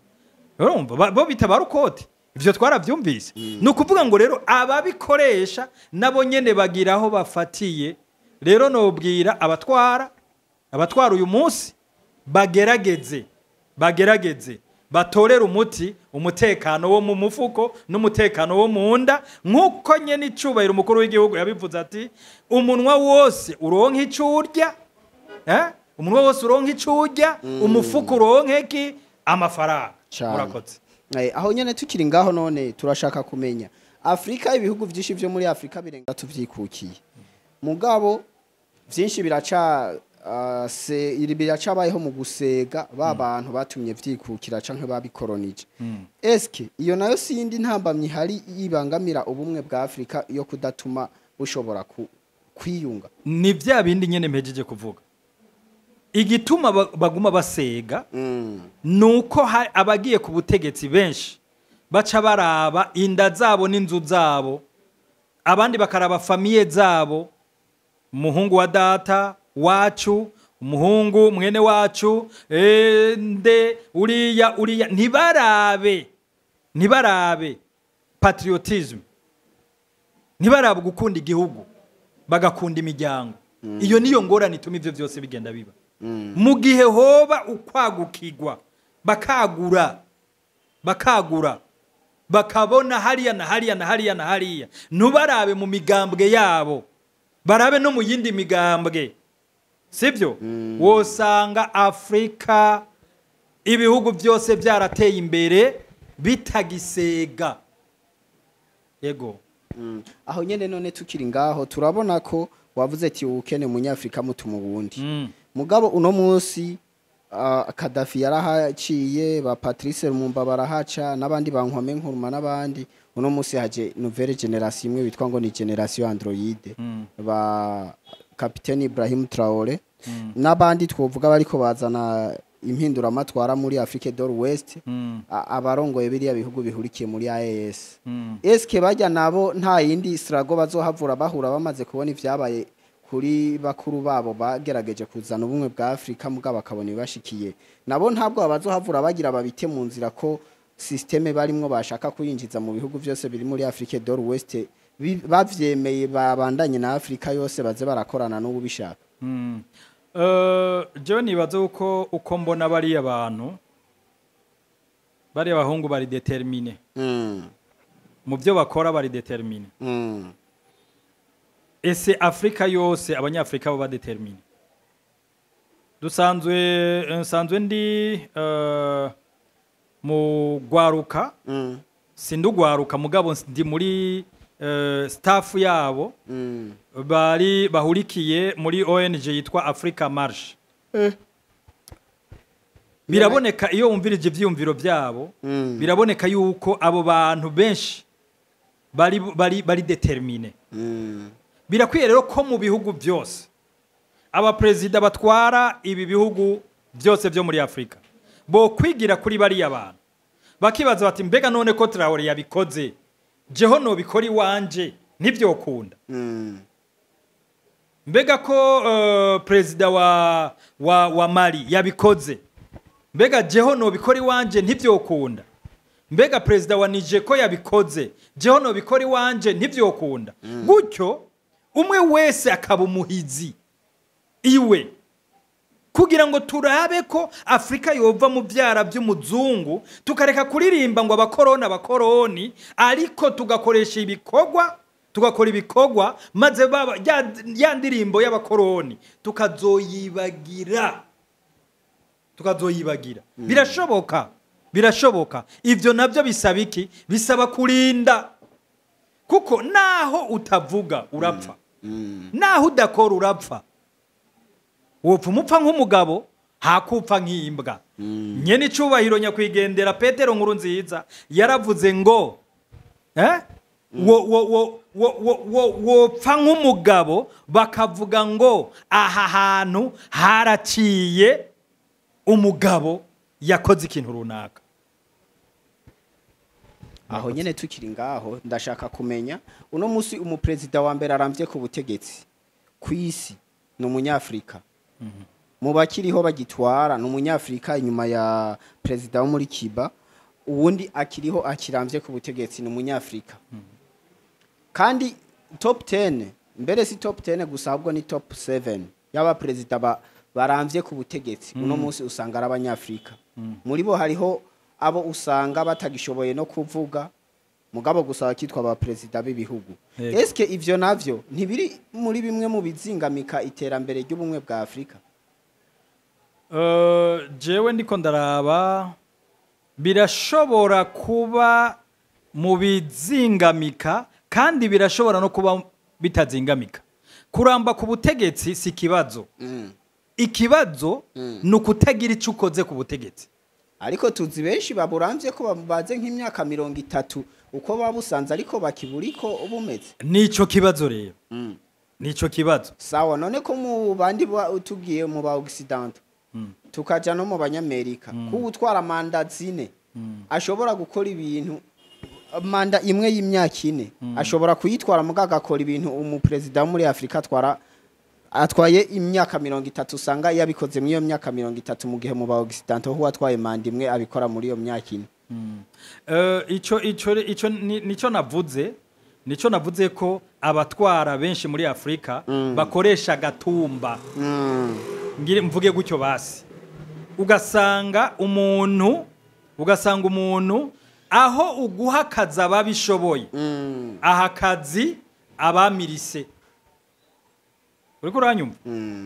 Urumva bo bita ba rukoti, ivyo twaravyumvise. Ni ukuvuga ngo rero ababikoresha nabo nyene bagira aho bafatiye. Rero nobwira abatwara uyu munsi bagerageze batorere umuti umutekano wo mu mufuko n'umutekano wo mu nda, nk'uko nyene icubahiro umukuru w'igihugu yabivuze ati: "Umunwa wose uronke ico urya, eh? Umunwa wose uronke ico urya, umufuko uronke ki? Amafaranga." Cane. Murakoze. Aho nyene tukiri ngaho, none turashaka kumenya Afrika, ibihugu vyinshi vyo muri Afrika birenga tuvyikukiye, mugabo vyinshi biraca se iri biracabayeho mu gusega ba bantu batumye vyikukira canke babikoronije. Eske iyo nayo sindi ntambamyi hari yibangamira ubumwe bwa Afrika yo kudatuma bushobora kwiyunga? Ni vya bindi nyene mpejeje kuvuga. Igituma baguma basega nuko abagiye ku butegetsi benshi baca baraba inda zabo n'inzu zabo, abandi bakaraba famille zabo, umuhungu wa data wacu, umuhungu mwene wacu, nde uriya, uriya. Ntibarabe patriotisme, ntibarabe gukunda igihugu, bagakunda imiryango. Iyo niyo ngorane ituma ivyo byose bigenda biba. Mu gihe hoba ukwagukirwa, bakagura, bakagura, bakabona hariya na hariya na hariya na hariya, ntubarabe mu migambwe yabo, barabe no mu yindi migambwe, sibyo? Wosanga Afurika ibihugu byose byarateye imbere bitagisega, yego. Aho nyene none tukiri ngaho, turabona ko wavuze ati ubukene umunyafrika mutuma ubundi. Mugabo uno munsi Kadafi yarahaciye, ba Patrice Lumumba barahaca, n'abandi ba Kwame Nkrumah n'abandi. Uno munsi haje nouvelle génération imwe bitwa ngo ni génération Android, ba Capitaine Ibrahim Traoré n'abandi twovuga bariko bazana impinduramatwara muri Afrique de l'Ouest, abarongoye biriya bihugu bihurikiye muri AES. Eske bajya nabo nta yindi struggle bazohavura bahura, bamaze kubona ivyabaye kuri bakuru babo bagerageje kuzana ubumwe bwa Afrika, mugabo bakabona ibashikiye? Nabo ntabwo bazohavura bagira babite mu nzira ko système barimwo bashaka kuyinjiza mu bihugu byose biri muri Afrique de l'Ouest, bavyemeye babandanye na Afrika yose, baze barakorana n'ubu bishaka? Jewe nibaza uko mbona bariya bantu, bariya bahungu bari déterminés mu byo bakora, bari déterminés. Ese Afrika yose, abanyafrika bo badéterminés? Dusanzwe, nsanzwe ndi mu gwaruka, sindugwaruka, mugabo ndi muri staff yabo, bari bahurikiye muri ONG yitwa Africa Marche. Biraboneka iyo wumvirije ivyiyumviro byabo, biraboneka yuko abo bantu benshi bari déterminés. Birakwiye rero ko mu bihugu byose Abaperezida batwara ibi bihugu byose byo muri Afurika bo kwigira kuri bariya bantu, bakibaza bati: "Mbega none ko Traore yabikoze, jeho nobikora iwanje ntibyokunda?" Mbega ko perezida wa Mali yabikoze, mbega jeho nobikora iwanje ntibyokunda? Mbega perezida wa Niger ko yabikoze, jeho nobikora iwanje ntibyokunda? Gutyo umwe wese akaba umuhizi iwe, kugira ngo turabe ko Afurika yova mu byara by'umuzungu, tukareka kuririmba ngo abakoroni, abakoroni, ariko tugakoresha ibikorwa, tugakora ibikorwa, maze baba ya ndirimbo y'abakoroni tukazoyibagira, tukazoyibagira. Birashoboka, birashoboka. Ibyo nabyo bisaba iki? Bisaba kurinda, kuko naho utavuga urapfa, naho udakora urapfa. Wopfa umupfa nk'umugabo, hakupfa nk'imbwa. Nyene icubahiro nyakwigendera Petero Nkuru Nziza yaravuze ngo wo wo wo wo wo wo wopfa nk'umugabo, bakavuga ngo aha hantu haraciye umugabo yakoze ikintu runaka. Aho nyene tukiri ngaho, ndashaka kumenya: uno musi umuperezida wa mbere aramvye ku butegetsi ku isi ni Umunyafrika. Mu bakiriho bagitwara ni Umunyafrika, inyuma ya perezida wo muri Cuba. Uwundi akiriho akiramvye ku butegetsi ni Umunyafrika. Kandi top 10, mbere si top 10 gusa, ahubwo ni top 7 y'aba perezida baramvye ku butegetsi uno munsi, usanga ari Abanyafrika. Muri bo hariho abo usanga batagishoboye no kuvuga, mugabo gusa bakitwa aba perezida b'ibihugu. Eske ivyo navyo ntibiri muri bimwe mu bizingamika iterambere ry'ubumwe bwa Afrika? Jewe ndiko ndaraba, birashobora kuba mu bizingamika, kandi birashobora no kuba bitazingamika. Kuramba ku butegetsi si ikibazo. Ikibazo ni ukutagira icyo ukoze ku butegetsi. Ariko tuzi benshi baburamvye ko babaze nk'imyaka 30 uko babusanze, ariko bakiburiko bumeze. Nico kibazo rero, nico kibazo. Sawa, none ko mu bandi tugiye mu ba Occident, tukaja no mu Banyamerika, ko utwara manda 4 ashobora gukora ibintu, manda imwe y'imyaka 4 ashobora kuyitwara muga agakora ibintu umuperezida wo muri Afrika atwaye imyaka 30 usanga yabikoze muri iyo myaka 30, mu gihe mu ba Occident ho atwaye manda imwe abikora muri iyo myaka 4? Ico nico navuze ko abatwara benshi muri Afrika bakoresha agatumba. Ngire mvuge gutyo basi. Ugasanga umuntu aho uguha akazi ababishoboye, aha akazi abamirise. Uriko uranyumva?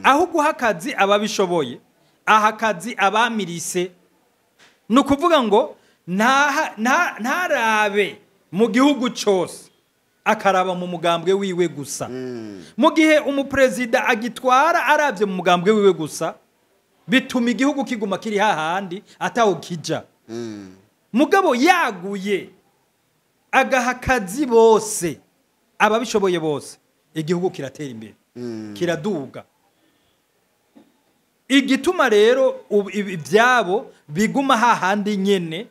Aho uguha akazi ababishoboye, aha akazi abamirise. Ni ukuvuga ngo ntarabe mu gihugu cyose, akaraba mu mugambwe wiwe gusa. Mu gihe umuperezida agitwara arabye mu mugambwe wiwe gusa, bituma igihugu kiguma kiri hahandi ataho kija. Mugabo yaguye agaha akazi bose, ababishoboye bose, igihugu kiratera imbere, kiraduga. Igituma rero ibyabo biguma hahandi nyene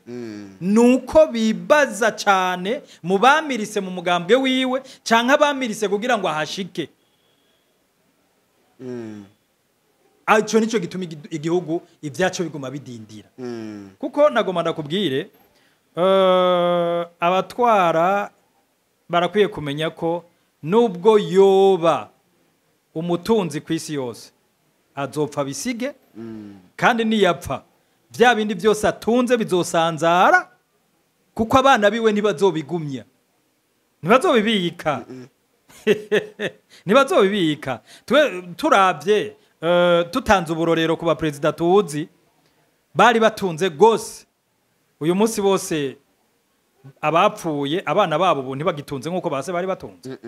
nuko bibaza cane mu bamirise mu mugambwe wiwe canke abamirise kugira ngo ahashike. Ico nico gituma igihugu ibyaco biguma bidindira. Kuko nagoma ndakubwire, abatwara barakwiye kumenya ko nubwo yoba umutunzi ku isi yose, azopfa bisige. Kandi niyapfa, bya bindi byose atunze bizosanzara, kuko abana biwe ntibazobigumya, ntibazobibika, ntibazobibika. Twe turavye, tutanze uburorero ku baperezida tuzi bari batunze gose, uyu munsi bose abapfuye, abana babo ubu ntibagitunze nk'uko base bari batunze.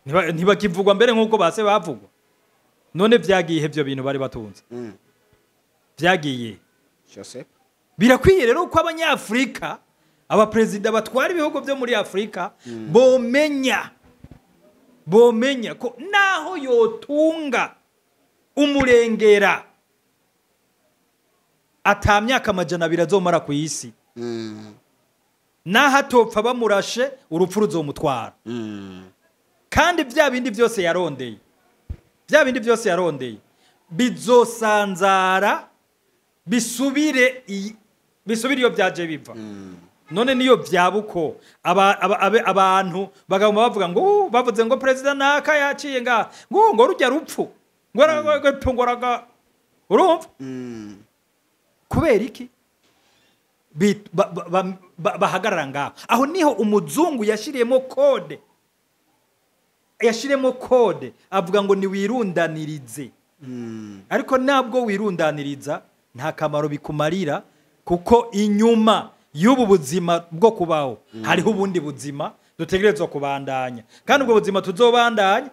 Ntibakivugwa mbere nk'uko base bavugwa. None vyagiye ivyo bintu bari batunze? Vyagiye? Joseph. Birakwiye rero ko Abanyafurika, abaperezida batwara ibihugu byo muri Afurika, bomenya ko naho yotunga Umurengera ata myaka 200 azomara ku isi. Naho atopfa bamurashe, urupfu ruzomutwara. Kandi bya bindi byose yarondeye, bya bindi byose yarondeye bizosanzara, bisubire iyo byaje biva. None niyo byaba uko, abantu baguma bavuga ngo bavuze ngo perezida naka yaciye nga ngo rujya rupfu ngo raga, urumva? Kubera iki bahagarara ngaho? Aho niho umuzungu yashiriyemo code, yashiriyemo code avuga ngo niwirundanirize. Ariko ntabwo wirundaniriza, nta kamaro bikumarira, kuko inyuma y'ubu buzima bwo kubaho hariho ubundi buzima dutegerezwa kubandanya, kandi ubwo buzima tuzobandanya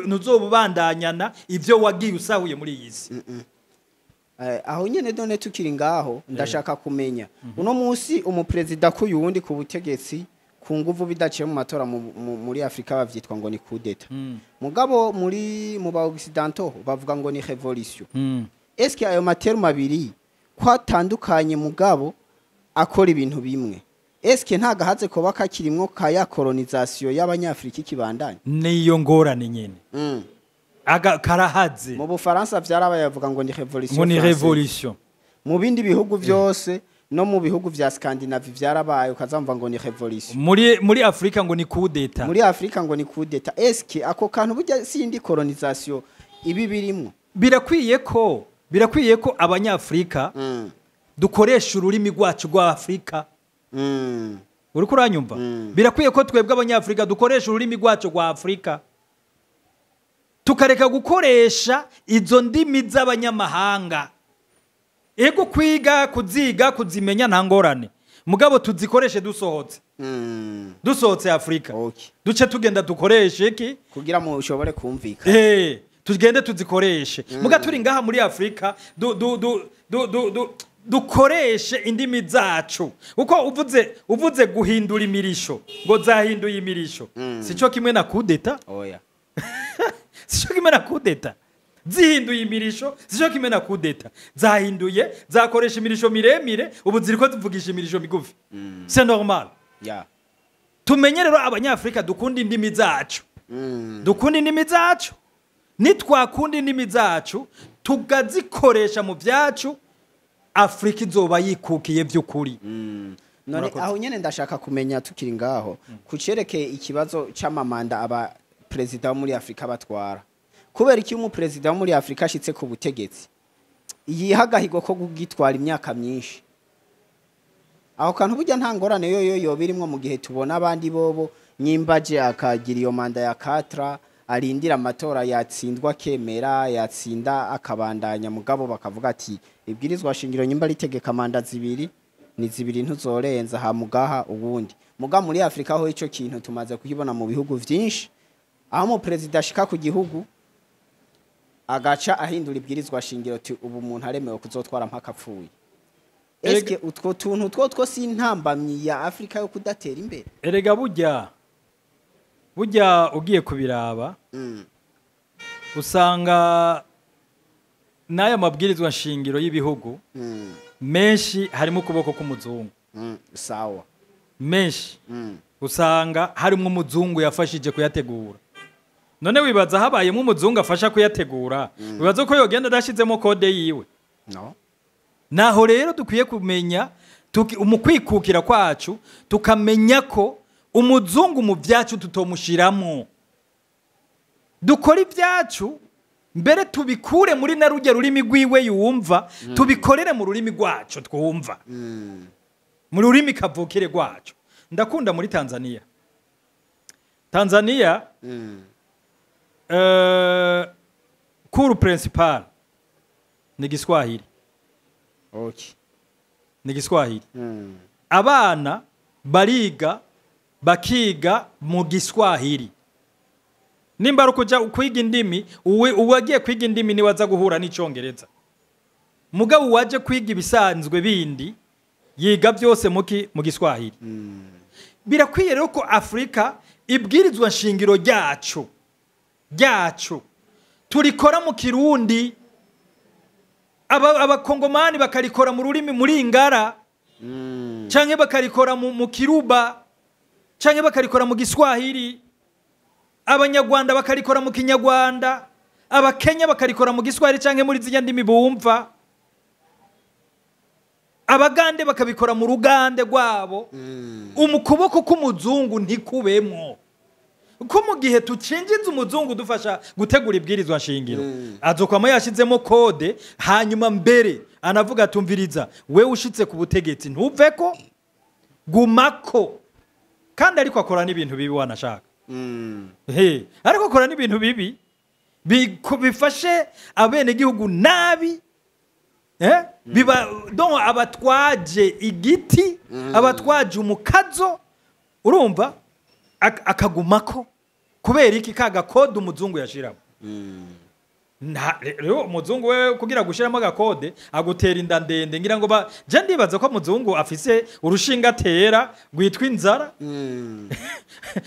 ntuzobubandanyana ibyo wagiye usahuye muri iyi si. Aho nyene none tukiri ngaho, ndashaka kumenya uno munsi umuperezida kuyu wundi ku butegetsi ku nguvu bidaciye mu matora, muri Afrika bavyitwa ngo ni coup d'état, mugabo muri mu ba occidentaux bavuga ngo ni révolution. Est-ce que ayo ma termes abiri ko atandukanye mugabo akora ibintu bimwe, est-ce que nta gahaze koba kakirimwo kaya colonisation y'abanyafrika ikibandanya? Niyo ngorane nyene. Aga karahaze. Mu Bufaransa vyarabaye, bavuga ngo ni révolution ngo ni française. Révolution. Mu bindi bihugu byose, no mu bihugu vya Scandinavie vyarabaye, ukazamva ngo ni révolution. Muri Afrika ngo ni coup d'état. Muri Afrika ngo ni coup d'état. Est-ce que ako kantu burya sindi colonisation ibi birimwo? Birakwiye ko abanyafrika dukoresha ururimi rwacu rwa Afrika. Uriko uranyumva? Birakwiye ko twebwe abanyafrika dukoresha ururimi rwacu rwa Afrika, tukareka gukoresha izo ndimi z'abanyamahanga. Ego, kwiga, kuziga, kuzimenya nta ngorane, mugabo tuzikoreshe dusohotse, dusohotse Afurika. Duce tugenda dukoreshe iki? Kugira mu ushobore kumvikana. Tugende tuzikoreshe, muga turi ngaha muri Afurika du, du, du, du, du, du, dukoreshe indimi zacu. Uko uvuze guhindura imirisho, ngo zahinduye imirisho, sico kimwe na coup d'état. Oya. Sico kimwe na coup d'état. Zihinduye imirisho sico kimwe na coup d'état. Zahinduye, zakoresha imirisho miremire, ubu ziriko zivugisha imirisho migufi, c'est normal. Tumenye rero abanyafurika dukunda indimi zacu. Dukunda indimi zacu. Nitwakunda indimi zacu tukazikoresha mu byacu, Afurika izoba yikukiye by'ukuri. None Murakoze. aho nyene ndashaka kumenya, tukiri ngaho, kucerekeye ikibazo c'ama mandats aba perezida wo muri Afrika batwara. Kubera iki umuperezida wo muri Afrika ashitse ku butegetsi yiha agahigo ko kugitwara imyaka myinshi? Aho kantu burya nta ngorane yo yoba irimwo, mu gihe tubona abandi bobo nyimbaje akagira iyo manda ya 4, arindira amatora, yatsindwa akemera, yatsinda akabandanya, mugabo bakavuga ati ibwirizwa shingiro nyimba ritegeka manda zibiri ni zibiri, ntuzorenza, hamugaha ubundi. Muga muri Afrika ho ico kintu tumaze kukibona mu bihugu vyinshi, aho mu perezida ashika ku gihugu agaca ahindura ibwirizwa shingiro ti ubu umuntu aremewe kuzotwara mpaka apfuye. Eske utwo tuntu two si intambamyi ya Afrika yo kudatera imbere? Erega burya ugiye kubiraba, usanga n'aya mabwirizwa nshingiro y'ibihugu menshi harimo ukuboko k'umuzungu. Sawa. Menshi usanga harimo umuzungu yafashije kuyategura. None wibaza habayemo umuzungu afasha kuyategura, wibaza ko yogenda adashizemo code yiwe? No. Naho rero dukwiye kumenya mu kwikukira kwacu, tukamenya ko umuzungu mu byacu tutomushiramo. Dukora ibyacu, mbere tubikure muri na rujya rurimi rwiwe yumva, tubikorere mu rurimi rwacu twumva, mu rurimi kavukire rwacu. Ndakunda muri Tanzania. Tanzania, cours principal ni Giswahili. Ni Giswahili. Abana bariga, bakiga mu Giswahili. Nimba ari ukuja kwiga indimi, uwagiye kwiga indimi niwe aza guhura n'icongereza, mugabo uwaje kwiga ibisanzwe bindi yiga byose mu Giswahili. Birakwiye rero ko Afurika ibwirizwa nshingiro ryacu Turikora mu Kirundi, abakongomani bakarikora mu rurimi muri Ingara, canke bakarikora mu Kiruba, canke bakarikora mu Giswahili, Abanyarwanda bakarikora mu Kinyarwanda, Abakenya bakarikora mu Giswahili canke muri zirya ndimi bumva, Abagande bakabikora mu Rugande rwabo. Umukuboko k'umuzungu ntikubemwo, ko mu gihe tucinjiza umuzungu dufasha gutegura ibwirizwa nshingiro, azokwama yashizemo code. Hanyuma mbere anavuga atumviriza: "Wewe ushitse ku butegetsi, ntuveko, gumako." Kandi ariko akora n'ibintu bibi wanashaka. He, ariko akora n'ibintu bibi bifashe abenegihugu nabi, eh? Biba donc abatwaje igiti, abatwaje umukazo, urumva akagumako kubera iki? Ka gakode umuzungu yashiramo. Rero umuzungu wewe kugira gushiramo agakode agutera inda ndende. Ngira ngo je ndibaza ko umuzungu afise urushinga atera rwitwa inzara.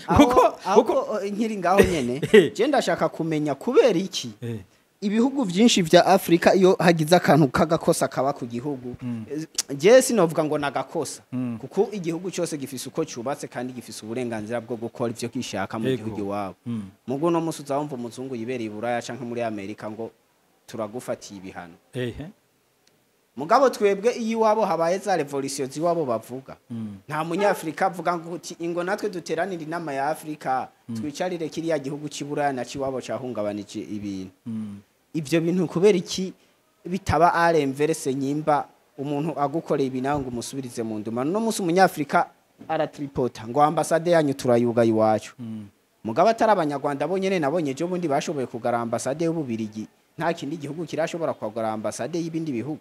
Kuko aho kuko nkiri ngaho nyene, je ndashaka kumenya kubera iki ibihugu byinshi vya Afrika, iyo hagize akantu k'agakosa kaba ku gihugu, je sinovuga ngo nagakosa, kuko igihugu cyose gifise uko cyubatse kandi gifise uburenganzira bwo gukora ivyo gishaka mu gihugu iwabo. Mugo no musi uzawumva umuzungu yibereye i Buraya canke muri Amerika ngo turagufatiye ibihano. Mugabo twebwe iyo iwabo habaye za révolution ziwabo bavuga, nta Munyafrika avuga ngo uti ingo natwe duteranire inama ya Afrika, twicarire kiriya gihugu cy'i Buraya na ciwabo cahungabanije ibintu. Ibyo bintu kubera iki bitaba à l'inverse? Nyimba umuntu agukoreye ibi, nawe ngo umusubirize mu nduma. No munsi Umunyafrika aratripota ngo ambasade yanyu turayugaye iwacu, mugabo atari Abanyarwanda bonyene. Nabonye ejo bundi bashoboye kugara ambasade y'Ububirigi. Nta kindi gihugu kirashobora kugara ambasade y'ibindi bihugu.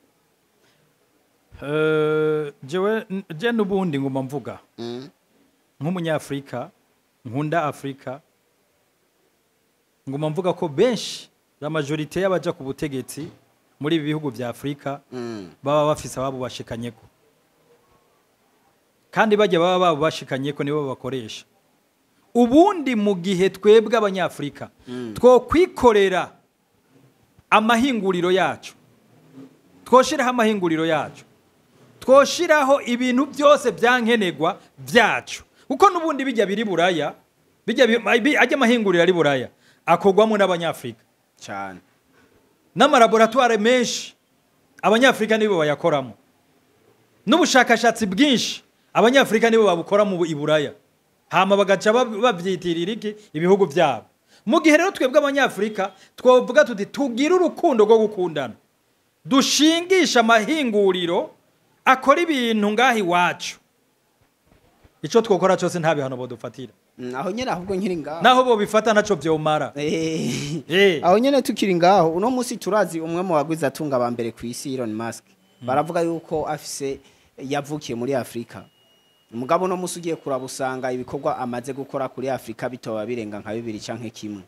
Jewe je n'ubundi nguma mvuga nk'Umunyafrika nkunda Afrika, nguma mvuga ko benshi, la majorité y'abaja ku butegetsi muri ibi bihugu vya Afrika, baba bafise ababo bashikanyeko, kandi bajya baba babo bashikanyeko nibo babakoresha. Ubundi mu gihe twebwe Abanyafrika twokwikorera amahinguriro yacu, twoshiraho amahinguriro yacu, twoshiraho ibintu byose byankenerwa byacu, kuko n'ubundi bijya biri Buraya, bijya ajya amahinguriro ari Buraya akorwamo n'Abanyafrika cyane. N'amalaboratoire menshi Abanyafrika nibo bayakoramo, n'ubushakashatsi bwinshi Abanyafrika nibo babukora mu i Buraya, hama bagaca babyitirira iki? Ibihugu byabo. Mu gihe rero twebwe Abanyafrika twovuga tuti tugire urukundo rwo gukundana, dushingisha amahinguriro akora ibintu ngaho iwacu, ico twokora cyose nta bihano bodufatira. Aho nyene ahubwo nkiri ngaho, naho bobifata naco vyomara. Aho nyene tukiri ngaho, uno musi turazi umwe mu bagwiza atunga ba mbere ku isi, Elon Musk, baravuga yuko afise yavukiye muri Afrika. Mugabo uno musi ugiye kuraba usanga ibikorwa amaze gukora kuri Afrika bitoba birenga nka bibiri canke kimwe.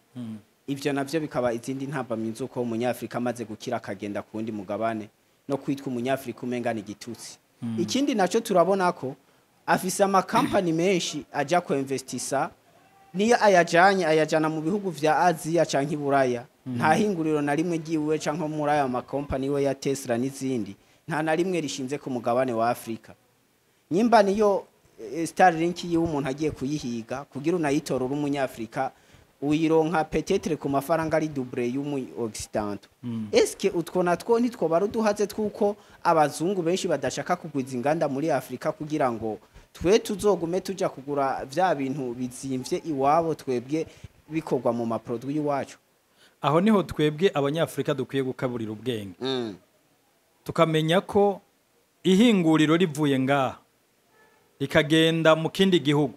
Ivyo navyo bikaba izindi ntambamyi z'uko Umunyafrika amaze gukira akagenda ku wundi mugabane, no kwitwa Umunyafrika umenga ni igitutsi. Ikindi naco, turabona ko afise amakampani menshi aja kuinvestisa, niyo ayajanye ayajana mu bihugu vya Aziya canke Iburaya. Nta hinguriro na rimwe ryiwe canke muri aya makompani we ya Tesla n'izindi, nta na rimwe rishinze ku mugabane wa Afrika. Nyimba niyo Starlink yiwe umuntu agiye kuyihiga kugira unayitora uri Umunyafrika, uyironka peut-être ku mafaranga ari double y'umu occidental. Eske utwo natwo ntitwoba ari uduhaze twuko abazungu benshi badashaka kugwiza inganda muri Afrika, kugira ngo twe tuzogume tuja kugura vya bintu bizimvye iwabo, twebwe bikorwa mu maproduit y'iwacu? Aho niho twebwe Abanyafrika dukwiye gukaburira ubwenge, tukamenya ko ihinguriro rivuye ngaha rikagenda mu kindi gihugu,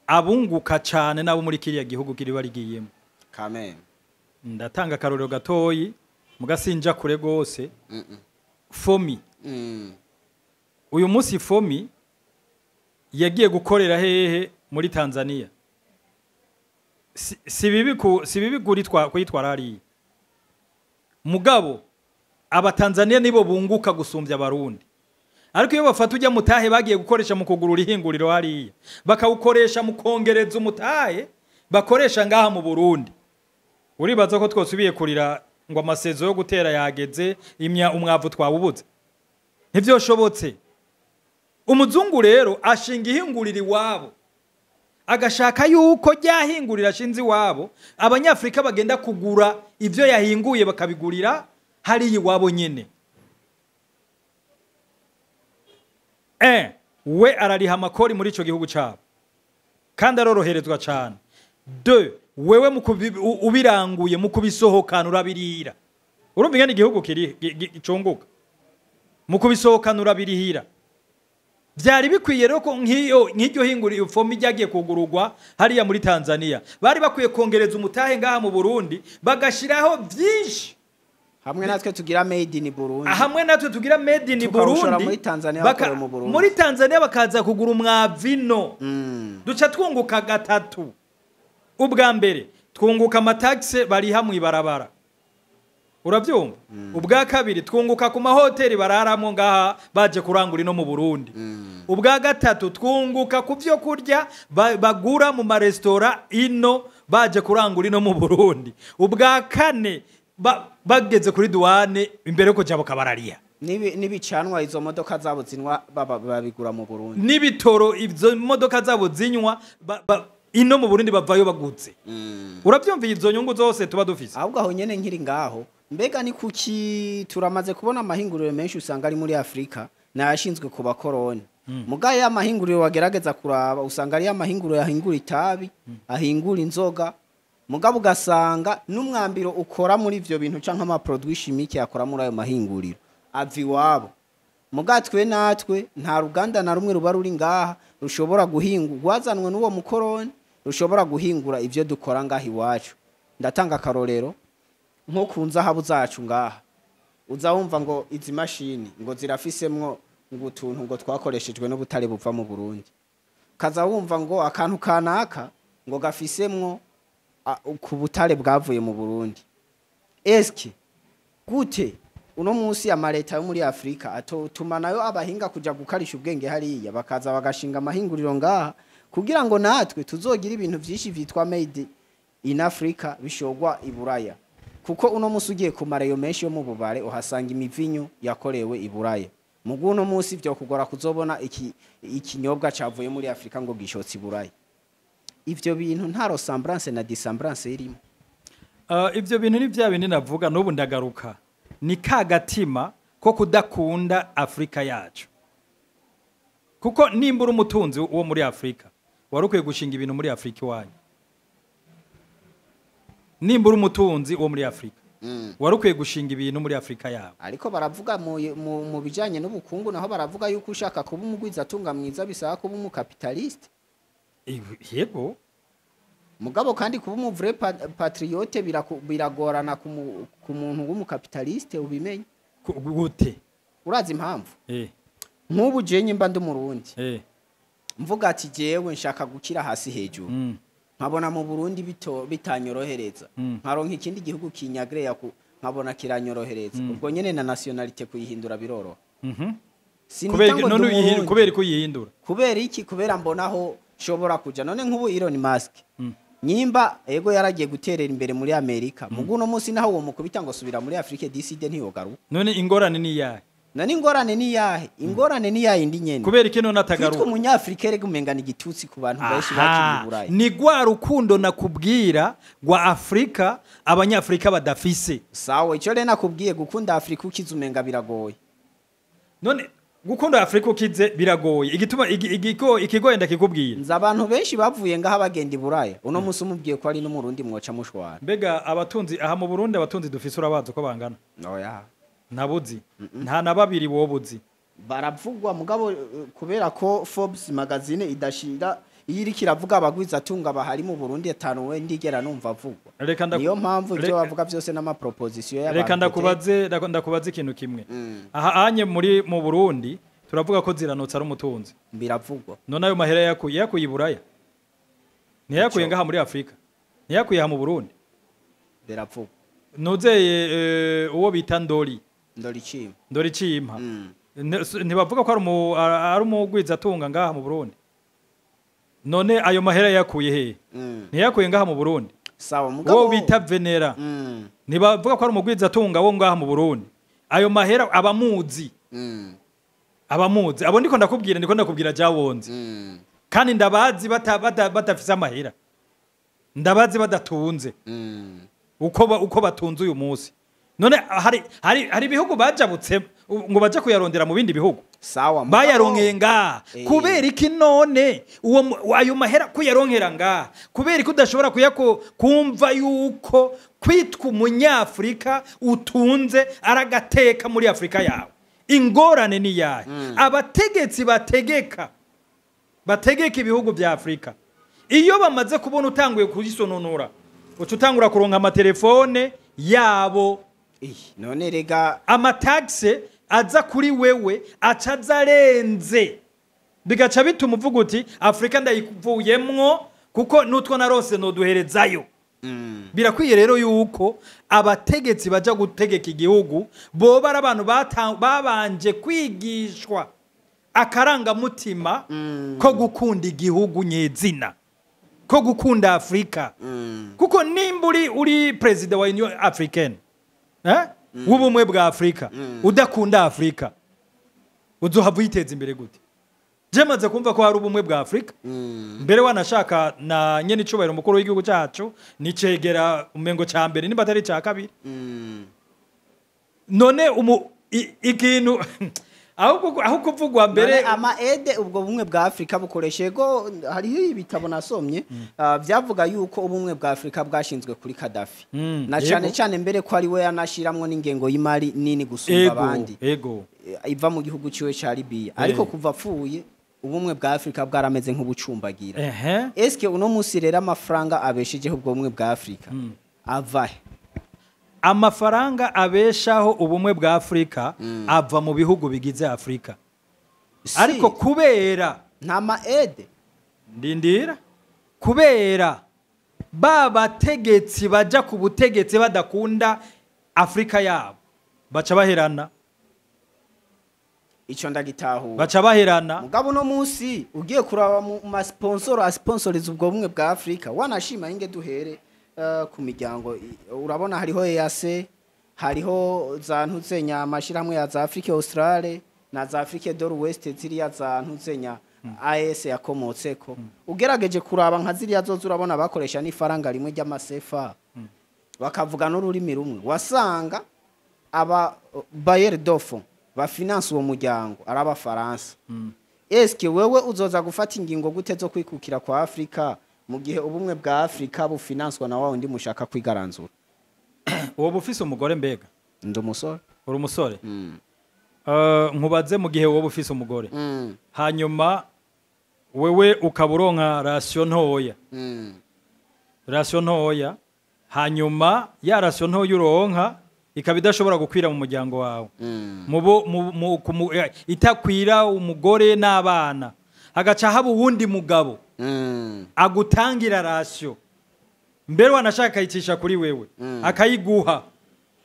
abunguka cyane nabo muri kiriya gihugu kiriba rigiyemo. Kamen. Ndatanga akarorero gatoyi mugasinja kure gose. FOMI, uyu munsi FOMI yagiye gukorera hehe? Muri Tanzania. Si bibi kuyitwara hariya, mugabo Abatanzania nibo bunguka gusumbya Abarundi. Ariko iyo bafata ujya mutahe bagiye gukoresha mu kugurura ihinguriro hariya, bakawukoresha mu kongereza umutahe bakoresha ngaha mu Burundi. Uribaza ko twosubiye kurira ngo ama saisons yo gutera yageze, imya umwavu twawubuze? Ntivyoshobotse. Umuzungu rero ashinga ihinguriro iwabo, agashaka yuko ryahingurira ashinze iwabo, Abanyafurika bagenda kugura ivyo yahinguye, bakabigurira hariya iwabo nyene. We arariha amakori muri ico gihugu cabo kandi aroroherezwa cane. Deux, wewe mu ubiranguye, mu kubisohokana urabirira. Urumva ingene igihugu kiri gicunguka, mu kubisohokana urabirihira. Byari bikwiye rero ko nk'iryo hinguriro FOMI ryagiye kugururwa hariya muri Tanzania, bari bakwiye kongereza umutahe ngaha mu Burundi, bagashiraho byinshi. Hamwe natwe tugira made in Burundi. Hamwe natwe tugira made in Tukawushora Burundi. Muri Tanzania, bakorewe mu Burundi. Muri Tanzania bakaza kugura umwavino. Duca twunguka gatatu. Ubwa mbere twunguka ama taxes bariha mu ibarabara, urabyumva? Ubwa kabiri twunguka ku mahoteli bararamo ngaha baje kurangura ino mu Burundi. Ubwa gatatu twunguka ku byo kurya bagura mu maresitora ino baje kurangura ino mu Burundi. Ubwa kane bageze kuri douane, imbere yo kuja bakabarariya. N'ibicanwa izo modoka zabo zinwa babigura mu Burundi. N'ibitoro izo modoka zabo zinywa ino mu Burundi bavayo baguze. Urabyumva izo nyungu zose tuba dufise? Ahubwo aho nyene nkiri ngaho, mbega ni kuki turamaze kubona amahinguriro menshi usanga ari muri Afrika nayashinzwe ku bakoroni, mugaye y'amahinguriro wagerageza kuraba usanga ari amahinguriro yahingura itabi, ahingura inzoga, mugabo ugasanga n'umwambiro ukora muri ivyo bintu canke ama produits chimiques yakora muri ayo mahinguriro ava iwabo? Muga twe natwe nta ruganda na rumwe ruba ruri ngaha rushobora guhingura, rwazanwe n'uwo mukoroni, rushobora guhingura ivyo dukora ngaha iwacu. Ndatanga akarorero nko ku nzahabu zacu ngaha, uza wumva ngo izi mashini ngo zirafisemwo ngo utuntu ngo twakoreshejwe n'ubutare buva mu Burundi, kaza wumva ngo akantu kanaka ngo gafisemwo ku butare bwavuye mu Burundi. Eske gute uno munsi amaleta yo muri Afrika atotuma nayo abahinga kuja gukarisha ubwenge hariya, bakaza bagashinga amahinguriro ngaha, kugira ngo natwe tuzogira ibintu vyinshi vyitwa made in Africa bishogwa i Buraya? Kuko uno munsi ugiye ku mareyo menshi yo mu bubare uhasanga imivinyu yakorewe i Buraya, mugu uno munsi vyo kugora kuzobona iki ikinyobwa cavuye muri Afrika ngo gishotse i Buraya. Ivyo bintu nta ressemblance na dissemblance irimo. Ivyo bintu ni bya bindi navuga n'ubu ndagaruka, ni ka gatima ko kudakunda Afrika yacu. Kuko nimba uri umutunzi wo muri Afrika, wari ukwiye gushinga ibintu muri Afrika iwanyu. Nimba uri umutunzi wo muri Afrika, wari ukwiye gushinga ibintu muri Afrika yawe. Ariko baravuga mu bijanye n'ubukungu naho, baravuga yuko ushaka kuba umugwizatunga mwiza bisaba kuba umu capitaliste. Yego. Mugabo kandi kuba umu vrai patriote biragorana ku muntu w'umu capitaliste, ubimenye. Gute? Urazi impamvu? Nk'ubu je nyimba ndi Umurundi, mvuga ati jewe nshaka gukira hasi hejuru, nkabona mu Burundi bitanyorohereza, nkaronka ikindi gihugu kinyagreya nkabona kiranyorohereza, ubwo nyene na nationalité kuyihindura biroroha. Sinita Kubera ngo ndi none Umurundi. Kubera ko uyihindura? Kubera iki? Kubera mbona aho nshobora kuja. None nk'ubu Elon Musk, nyimba ego yaragiye guterera imbere muri Amerika, mugu uno munsi naho uwo mukubita ngo subira muri Afrique du Sud, ntiyogaruka. None ingorane ni iyahe? None ingorane ni yahe? Ingorane ni yayindi nyene. Kubera iki none Kwitwa atagaruka? umunyafrika erega umenga ni igitutsi ku bantu benshi bakiri i Burayi. Ni rwa rukundo nakubwira rwa Afurika Abanyafurika badafise. Sawa, icyo rero nakubwiye, gukunda Afrika ukize umenga biragoye. None gukunda Afurika ukize biragoye, igituma ikigoye ndakikubwira. Nzi abantu benshi bavuye ngaha bagenda i Buraya, uno munsi umubwiye ko ari n'Umurundi mwoca mushwana. Mbega abatunzi aha mu Burundi, abatunzi dufise, urabazi uko bangana? Oya. Ntabuzi, nta na babiri wobuzi. Baravugwa, mugabo kubera ko Forbes magazine idashira, iyo iriko iravuga abagwizatunga bahari mu Burundi, atanu we ndigera numva avugwa. Reka Niyo mpamvu ibyo bavuga byose n'ama propositions y'abantu. Reka ndakubaze ikintu kimwe. Aha anye muri mu Burundi turavuga ko Ziranotse ari umutunzi. Biravugwa. None ayo mahera yakuye i Buraya, ntiyakuye ngaha muri Afurika, ntiyakuye aha mu Burundi? Biravugwa. Nuzeye uwo bita Ndori. Ndoricima. Ndori Cimpa. Ntibavuga ko ari umugwizatunga ngaha mu Burundi? None ayo mahera yakuye hehe? Ntiyakuye ngaha mu Burundi? Sawa, mugabo Uwo bita Venera, ntibavuga ko ari umugwizatunga wo ngaha mu Burundi? Ayo mahera abamuzi, abamuzi abo ndiko ndakubwira, ndiko ndakubwira jawonzi, kandi ndabazi badafise amahera, ndabazi badatunze uko batunze uyu munsi. None hari ibihugu bajabutse ngo baje kuyarondera mu bindi bihugu? Sawa, mugabo Bayaronkeye ngaha. Kubera iki none ayo mahera kuyaronkera ngaha, kubera iki udashobora kumva yuko kwitwa umunyafurika utunze ari agateka muri Afurika yawe? Ingorane ni yahe? Abategetsi bategeka ibihugu bya Afurika, iyo bamaze kubona utanguye kuyisononora, uca utangura kuronka amatelefone yabo. Eh, none rega Amatagise aza kuri wewe aca aza arenze, bigaca bituma uvuga uti: "Afurika ndayivuyemwo, kuko n'utwo narose noduherezayo." Birakwiye rero yuko abategetsi baja gutegeka igihugu boba ari abantu babanje kwigishwa akarangamutima ko gukunda igihugu nyezina, ko gukunda Afurika, kuko nimba uri perezida wa Union Africaine, eh? W'ubumwe bwa Afurika, udakunda Afurika, uzohava uyiteza imbere gute? Je maze kumva ko hari ubumwe bwa Afurika, mbere wanashaka na nyene icubahiro umukuru w'igihugu cyacu nicegera umengo ca mbere, nimba atari ca kabiri. None ikintu aho kuvugwa mbere None ama aides ubwo bumwe bwa Afrika bukoreshe go, hariho ibitabo nasomye byavuga yuko ubumwe bwa Afrika bwashinzwe kuri Gaddafi, na cyane cyane mbere ko ari we yanashiramwo n'ingengo y'imari nini gusumba abandi, iva mu gihugu ciwe ca Libya. Ariko kuva apfuye, ubumwe bwa Afrika bwarameze nk'ubucumbagira. Eske uno musi rero amafaranga abeshejeho ubwo bumwe bwa Afrika avahe? Amafaranga abeshaho ubumwe bwa Afurika ava mu bihugu bigize Afurika. Ariko kubera Nta ma aides. Ndindira. Kubera ba bategetsi baja ku butegetsi badakunda Afurika yabo, baca baherana. Ico ndagitahura. Baca baherana. Mugabo uno munsi ugiye kuraba mu masponsoro asponsoriza ubwo bumwe bwa Afrika, wanashima inge duhere ku miryango, urabona hariho EAC, hariho za ntuzenya amashirahamwe ya za Afrique Australe na za Afrique de l'Ouest, ziriya za ntuzenya AS yakomotseko. Ugerageje kuraba nka ziriya zozo, urabona bakoresha n'ifaranga rimwe ry'amasefa, bakavuga n'ururimi rumwe. Wasanga aba bailleurs de fonds bafinance uwo muryango ari abafaransa. Eske wewe uzoza gufata ingingo gute zo kwikukira kwa Afrika mu gihe ubumwe bwa Afrika bufinanswa na wa wundi mushaka kwigaranzura? Uwo bufise umugore mbega? Ndi umusore. Uri umusore. Nkubaze, mu gihe wowe ufise umugore, hanyuma wewe ukaba uronka ration ntoya, ration ntoya, hanyuma ya ration ntoya uronka ikaba idashobora gukwira mu muryango wawe, mubo itakwira umugore n'abana, hagaca haba uwundi mugabo agutangira ration, mbere wanashaka akayicisha kuri wewe, akayiguha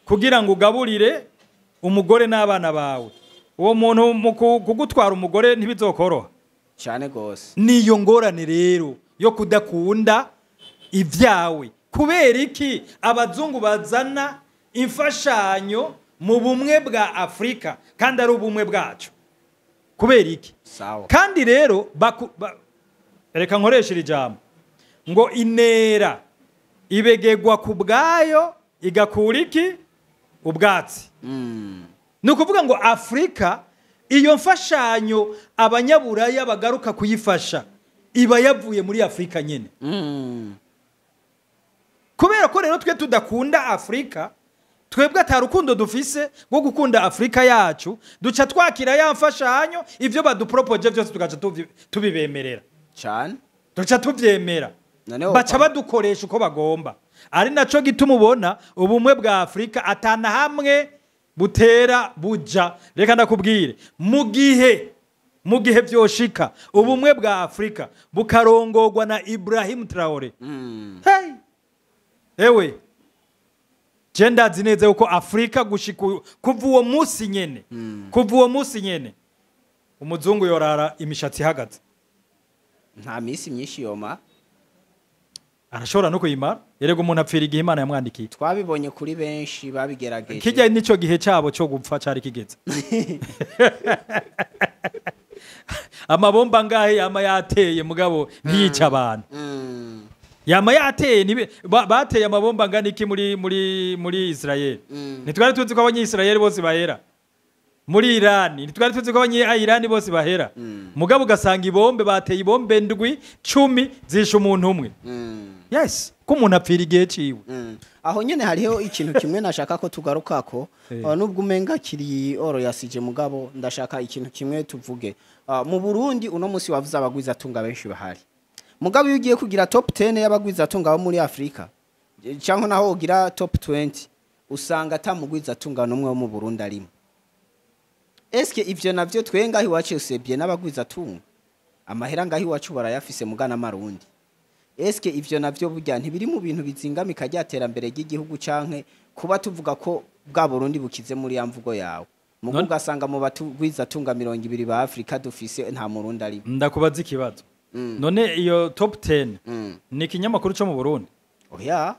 kugira ngo ugaburire umugore n'abana bawe, uwo muntu mu kugutwara umugore ntibizokoroha? Cyane gose. Niyo ngorane rero yo kudakunda ibyawe. Kubera iki abazungu bazana imfashanyo mu bumwe bwa Afurika kandi ari ubumwe bwacu? Kubera iki? Sawa. Kandi rero reka nkoreshe iri jambo ngo inera ibegegwa ku bwayo igakura iki? Ubwatsi. Ni ukuvuga ngo Afurika, iyo mfashanyo abanyaburaya bagaruka kuyifasha iba yavuye muri Afurika nyine. Kubera ko rero twe tudakunda Afurika, twebwe ata rukundo dufise rwo gukunda Afurika yacu, duca twakira ya mfashanyo, ivyo baduporopoje byose tugaca tubibemerera. Cyane. Duca tuvyemera. Noneho Baca badukoresha uko bagomba, ari naco gituma ubona ubumwe bwa Afurika atana hamwe butera buja. Reka ndakubwire, mu gihe vyoshika ubumwe bwa Afurika bukarongorwa na Ibrahim Traore, hey! Ewe, je ndazi neza yuko Afurika gushika kuva uwo munsi nyene, kuva uwo munsi nyene, umuzungu yorara imishatsi ihagaze. Nta minsi myinshi yoma. Arashobora no kuyimara. Erega umuntu apfira igihe Imana yamwandikiye. Twabibonye kuri benshi babigerageje. Kijya nico gihe cabo cyo gupfa cari kigeze. Amabomba ngahe yama yateye mugabo ntiyica abantu. Yama yateye, bateye amabomba ngana iki muri Israel. Ntitwari tuzi ko abanya-Israel bose bahera. Muri Iran ntitwari tuzi ko abanya-Iran bose bahera. Mugabo ugasanga ibombe bateye, ibombe 7, 10 zishe umuntu umwe. Yes, ko umuntu apfira igihe ciwe. Aho nyene hariho ikintu kimwe nashaka ko tugarukako, nubwo umenga kiri oro yasije, mugabo ndashaka ikintu kimwe tuvuge. Mu Burundi uno musi wavuze abagwiza tunga benshi bahari. Mugabo iyo ugiye kugira top 10 y'abagwiza tunga bo muri Afrika cyangwa naho ugira top 20, usanga atamugwiza tunga n'umwe wo mu Burundi arimo. Eske ivyo navyo twe ngaho iwacu usebye n'abagwiza tunga, amahera ngaho iwacu barayafise mugana marundi. Eske ivyo navyo burya ntibiri mu bintu bizingamika rya terambere ry'igihugu, canke kuba tuvuga ko bwa Burundi bukize muri ya mvugo yawe, mugo ugasanga mu batugwiza tunga 20 ba Afrika dufise nta murundi arimo? Ndakubaza ikibazo. None iyo top 10 ni ikinyamakuru cyo mu Burundi? Oya.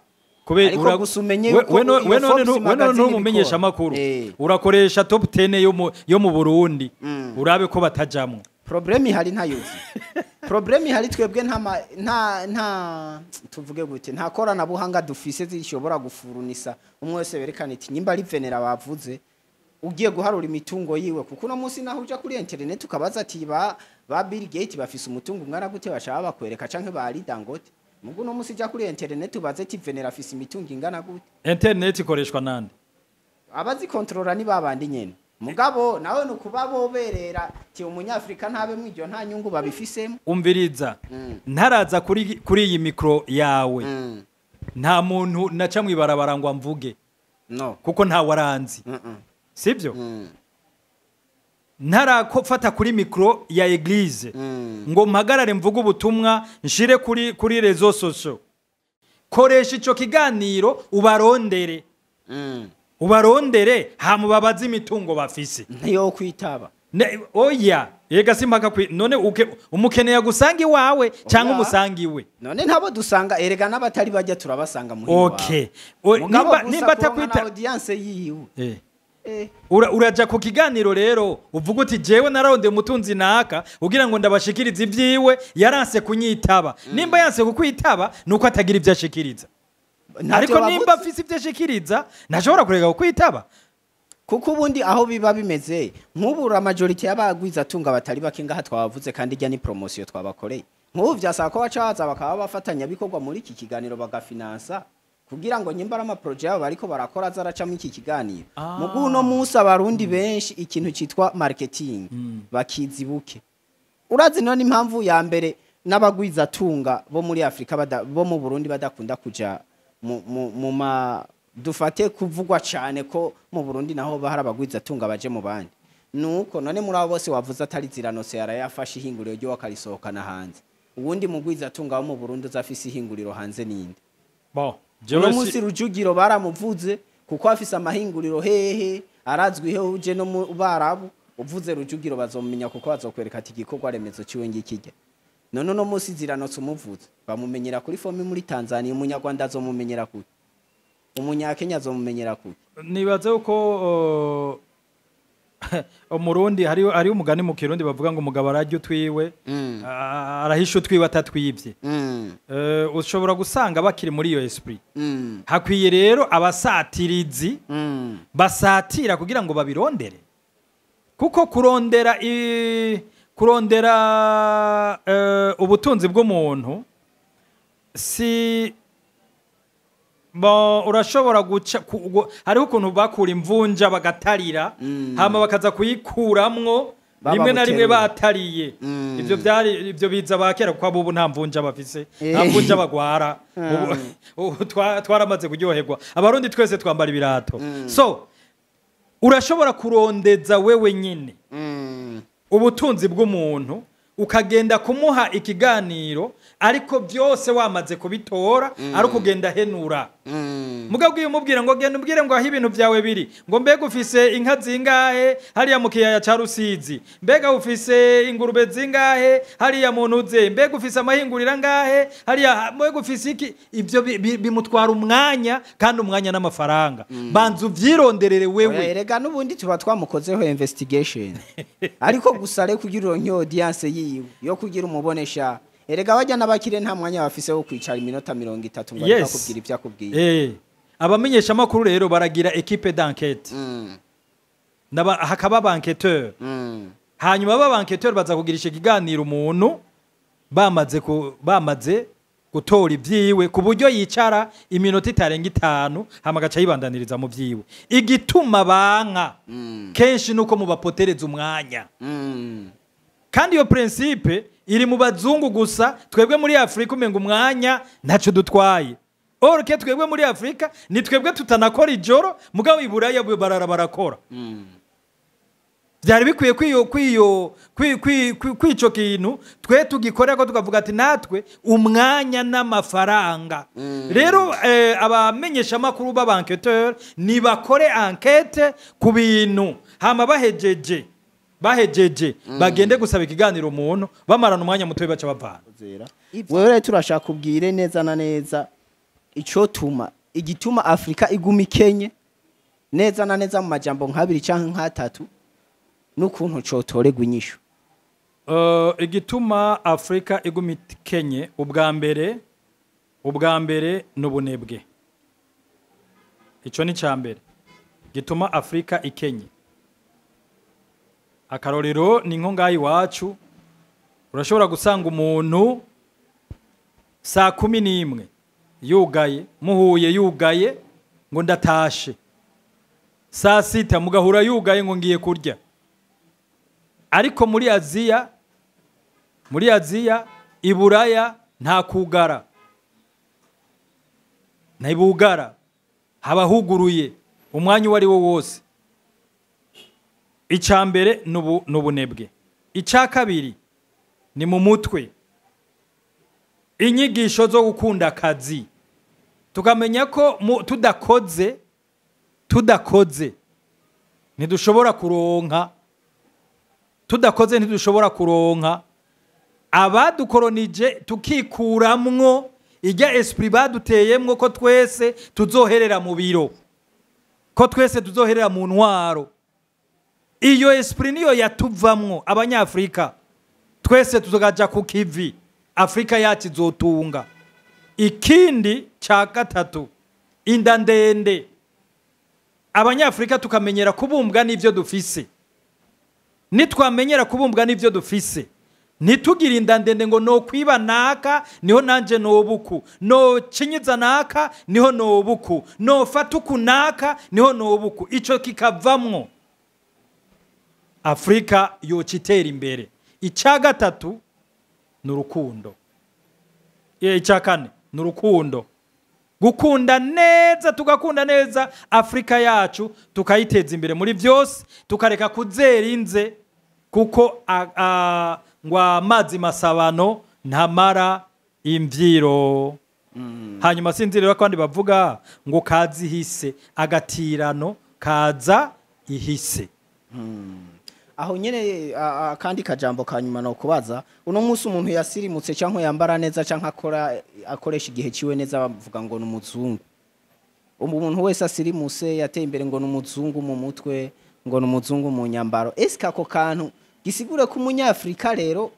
Kubera gusumenye we none umumenyesha makuru urakoresha top 10 yo mu Burundi, urabe ko batajamwo. Problème ihari ntayuzi. Problème ihari twebwe nta tuvuge gute, nta korana buhanga dufise zishobora gufurunisa umwe wese berekana iti nyimba ari venera bavuze ugiye guharura imitungo yiwe, kuko uno munsi naho uja kuri internet ukabaza ati ba Bill Gates bafise umutungo ungana gute, bashaka bakwereka, canke ba Ali Dangote. Mugu no munsi ja kuri internet ubaze ati venera afise imitungo ingana gute. Internet ikoreshwa nande? Abazi kontrola ni babandi nyene. Mugabo nawe nukuba boberera ti umunyafrika ntabe mwiryo nta nyungu babifisemo. Umviriza, ntaraza kuri iyi micro yawe, nta muntu naca mwibarabara ngo amvuge. No. Kuko nta waranzi. Sibyo? Ntarakofata kuri micro ya eglise ngo mpagarare mvuge ubutumwa nshire kuri réseaux sociaux. Koresha ico kiganiro ubarondere. Ubarondere hamubabaza imitungo bafise. Ntiyo kwitaba. Oya, yega simpaka none umukene yagusanga iwawe cyangwa umusangi iwe. None ntabo dusanga, erega n'abatari bajya turabasanga muhira. Okay. Nimba takwita audience yiwe. Uraja ku kiganiro rero uvuga uti jewe naronde umutunzi naka ugira ngo ndabashikirize ivyiwe, yaranse kunyitaba. Nimba yanse kukwitaba nuko atagira ivyo ashikiriza. Ariko nimba afise ivyo ashikiriza ntashobora kureka kukwitaba. Kuko ubundi aho biba bimeze nk'ubura majority y'abagwiza tunga batari bake ngaha twabavuze, kandi ijya ni promotion twabakoreye. Nk'ubu vyasaba ko bacaza bakaba bafatanya bikorwa muri iki kiganiro bagafinansa kugira ngo nyimba ama project yabo bariko barakora zaraca mu iki kiganiro. Mugu uno munsi abarundi benshi ikintu citwa marketing bakizibuke. Urazi none impamvu ya mbere n'abagwiza tunga bo muri Afrika bo mu Burundi badakunda kuja mu ma dufate kuvugwa cyane ko mu Burundi naho bahari abagwiza tunga baje mu bandi. Nuko none muri abo bose wavuze atari ziranose yarayafashe ihinguriro ryo wakarisohokana hanze. Ubundi mugwiza tunga wo mu Burundi uzafise ihinguriro hanze ninde? Bon, uno munsi Rujugiro baramuvuze kuko afise amahinguriro hehe arazwi he uje no mu Barabu, uvuze Rujugiro bazomenya kuko bazokwereka ati igikorwa remezo ciwe ngikijya. None no munsi ziranotse umuvuze bamumenyera kuri fomi muri Tanzania, umunyarwanda azomumenyera kuki? Umunyakenya azomumenyera kuki? Nibaze uko umurundi hari umugani mu Kirundi bavuga ngo umugabo ararya utwiwe, arahisha utwiwe atatwibye. Ushobora gusanga bakiri muri iyo esprit. Hakwiye rero abasatirizi basatira kugira ngo babirondere. Kuko kurondera ubutunzi bw'umuntu si bon, urashobora guca hariho ukuntu bakura imvunja bagatarira, hama bakaza kuyikuramwo rimwe na rimwe batariye. Ivyo byari ivyo biza bakera, kuko abubu nta mvunja bafise, nta mvunja bagwara. Ubu twaramaze kuryoherwa, abarundi twese twambara ibirato. So urashobora kurondeza wewe nyine ubutunzi bw'umuntu ukagenda kumuha ikiganiro, ariko byose wamaze kubitora ari kugenda henura. Mugabo ugiye umubwira ngo genda umbwire ngo aho ibintu byawe biri, ngo mbega ufise inka zingahe hariya mu kiyaya ca Rusizi, mbega ufise ingurube zingahe hariya mu ntuze, mbega ufise amahinguriro angahe hariya, mbega ufise iki, ivyo bimutwara umwanya, kandi umwanya n'amafaranga. Banza uvyironderere Oya, wewe. Erega n'ubundi tuba twamukozeho investigation, ariko gusa rero kugira uronke audience yiwe yo kugira umubonesha, erega bajya n'abakire nta mwanya bafise wo kwicara iminota 30 ngo ariko akubwira ibyo akubwiye. Abamenyeshamakuru rero baragira équipe d'enquête, hakaba aba enquêteur. Hanyuma aba enquêteur baza kugirisha ikiganiro umuntu bamaze gutora ibyiwe, ku buryo yicara iminota itarenga 5, hama agaca yibandaniriza mu vyiwe. Igituma banka kenshi nuko mubapotereza umwanya. Kandi iyo principe iri mu bazungu gusa. Twebwe muri Afurika umenga umwanya ntacyo dutwaye. Or que twebwe muri Afurika ni twebwe tutanakora ijoro, mugabo iburaya barara barakora. Byari bikwiye kwiyo kwiyo kwi- kwi- kwi- kwico kintu twe tugikorera ko tukavuga ati natwe umwanya n'amafaranga. Rero abamenyeshamakuru b'aba enquêteur nibakore enquête ku bintu, hama bahejeje bagende gusaba ikiganiro umuntu, bamarana umwanya muto baca bavana. Wewe rero turashaka kubwire neza na neza ico tuma igituma Afrika iguma ikenye, neza na neza mu majambo nk'abiri canke nk'atatu, n'ukuntu cotoregwa inyishu. Igituma Afurika iguma ikenye, ubwa mbere ni ubunebwe. Ico ni ca mbere gituma Afurika ikenye. Akarorero ni nko ngaha iwacu, urashobora gusanga umuntu saa 11 yugaye, muhuye yugaye ngo ndatashe, saa 6 mugahura yugaye ngo ngiye kurya. Ariko muri Aziya, iburaya nta kugara, ntibugara, haba huguruye umwanya uwo ari wo wose. Icya mbere ni ubunebwe. Icya kabiri ni mu mutwe, inyigisho zo gukunda akazi, tukamenya ko tudakoze ntidushobora kuronka, tudakoze ntidushobora kuronka. Abadukoronije, tukikuramwo ijya esprit baduteyemwo ko twese tuzoherera mu biro, ko twese tuzoherera mu ntwaro. Iyo esprit niyo yatuvamwo Abanyafurika twese, tuzogaja ku kivi, Afurika yacu izotunga. Ikindi cya gatatu, inda ndende. Abanyafurika tukamenyera kubumbwa n'ivyo dufise. Nitwamenyera kubumbwa n'ivyo dufise, ntitugire inda ndende ngo nokwiba naka niho nanje nobuku, nocinyiza naka niho nobuku, nofata uku naka niho nobuku, ico kikavamwo, Afurika yoca itera imbere. Icya gatatu ni urukundo. Icya kane ni urukundo, gukunda neza, tugakunda neza Afurika yacu, tukayiteza imbere muri byose, tukareka kuzera inze, kuko ngo amazi masabano ntamara imvyiro. Hanyuma sinzi rero ko abandi bavuga ngo kaza ihise, agatirano kaza ihise. Aho nyene akandi kajambo ka nyuma no kubaza: uno munsi umuntu yasirimutse cyangwa yambara neza cyangwa akora, akoresha igihe ciwe neza, bavuga ngo ni umuzungu. Umuntu wese asirimuse, yateye imbere, ngo ni umuzungu mu mutwe, ngo ni umuzungu mu nyambaro. Eske ako kantu gisigure ko Umunyafrika rero,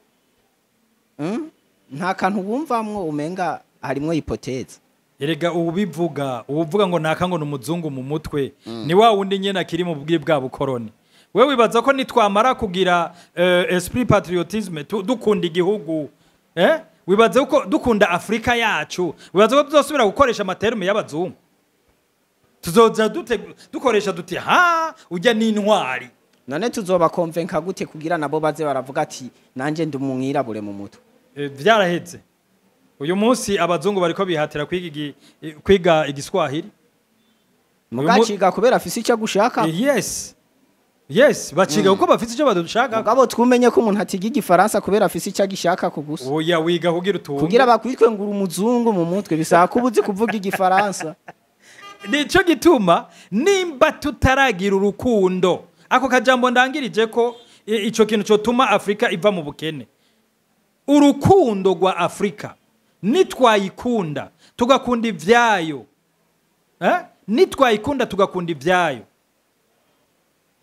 nta kantu wumvamwo umenga harimwo hypothèse? Erega ubivuga, uvuga ngo naka ngo ni umuzungu mu mutwe, ni wa wundi nyene akiri mu bwi bwa bukoroni. We wibaza ko nitwamara kugira esprit patriotisme, dukunda igihugu, wibaza ko dukunda Afrika yacu, wibaza ko tuzosubira gukoresha ama termes y'abazungu? Tuzoza dukoresha duti ha ujya n'intwari. None tuzobakonvenka gute kugira nabo baze baravuga ati nanje ndi umwirabure mu mutwe? Vyaraheze. Uyu munsi abazungu bariko bihatira kwiga Igiswahili. Mugaciga kubera afise icyo agushaka. Yes, baciga kuko bafite icyo badushaka. Mugabo twumenye ko umuntu atiga Igifaransa kubera afise icyo agishaka ko gusa. Oya, wiga kugira utunge. Kugira bakwitwe ngo uri umuzungu mu mutwe, bisaba ko uba uzi kuvuga Igifaransa. Nico gituma nimba tutaragira urukundo, ako kajambo ndangirije ko ico kintu cotuma Afrika iva mu bukene, urukundo rwa Afrika. Nitwayikunda tugakunda ivyayo, eh? Nitwayikunda tugakunda ivyayo,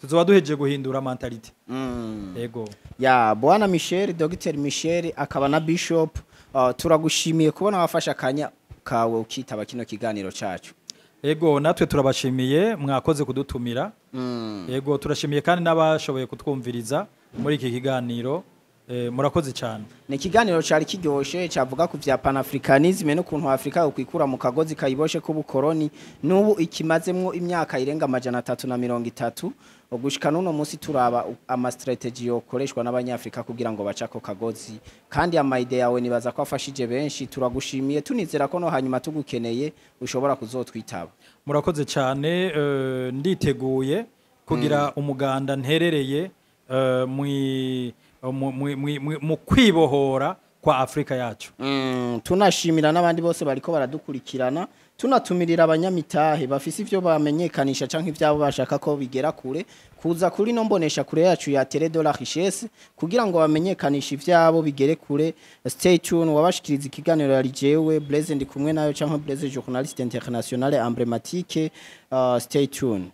tuzoba duhejeje guhindura mentalité. Yego. Ya, bwana Michel, Dr Michel akaba na Bishop, turagushimiye kubona wafashe akanya kawe ukitaba kino kiganiro cacu. Yego, natwe turabashimiye, mwakoze kudutumira. Yego, turashimiye kandi n'abashoboye kutwumviriza muri iki kiganiro. Murakoze cyane. Ni ikiganiro cari kiryoshe, cavuga ku vya panafricanisme n'ukuntu Afrika yokwikura mu kagozi kayiboshe k'ubukoroni n'ubu ikimazemwo imyaka irenga 330 gushika n'uno munsi. Turaba ama stratégies yokoreshwa n'abanyafrika kugira ngo bace ako kagozi, kandi ama idées yawe nibaza ko afashije benshi. Turagushimiye, tunizera ko no hanyuma tugukeneye ushobora kuzotwitaba. Murakoze cyane. Nditeguye kugira umuganda nterereye mu kwibohora kwa Afrika yacu. Tunashimira n'abandi bose bariko baradukurikirana, tunatumirira abanyamitahe bafise ivyo bamenyekanisha canke ivyabo bashaka ko bigera kure kuza kuri no mbonesha kure yacu ya Télé de la Richesse kugira ngo bamenyekanishe ivyabo bigere kure. Stay tuned. Wabashikiriza ikiganiro yari jewe Blaise ndi kumwe nayo canke Blaise, journaliste international emblématique. Stay tuned.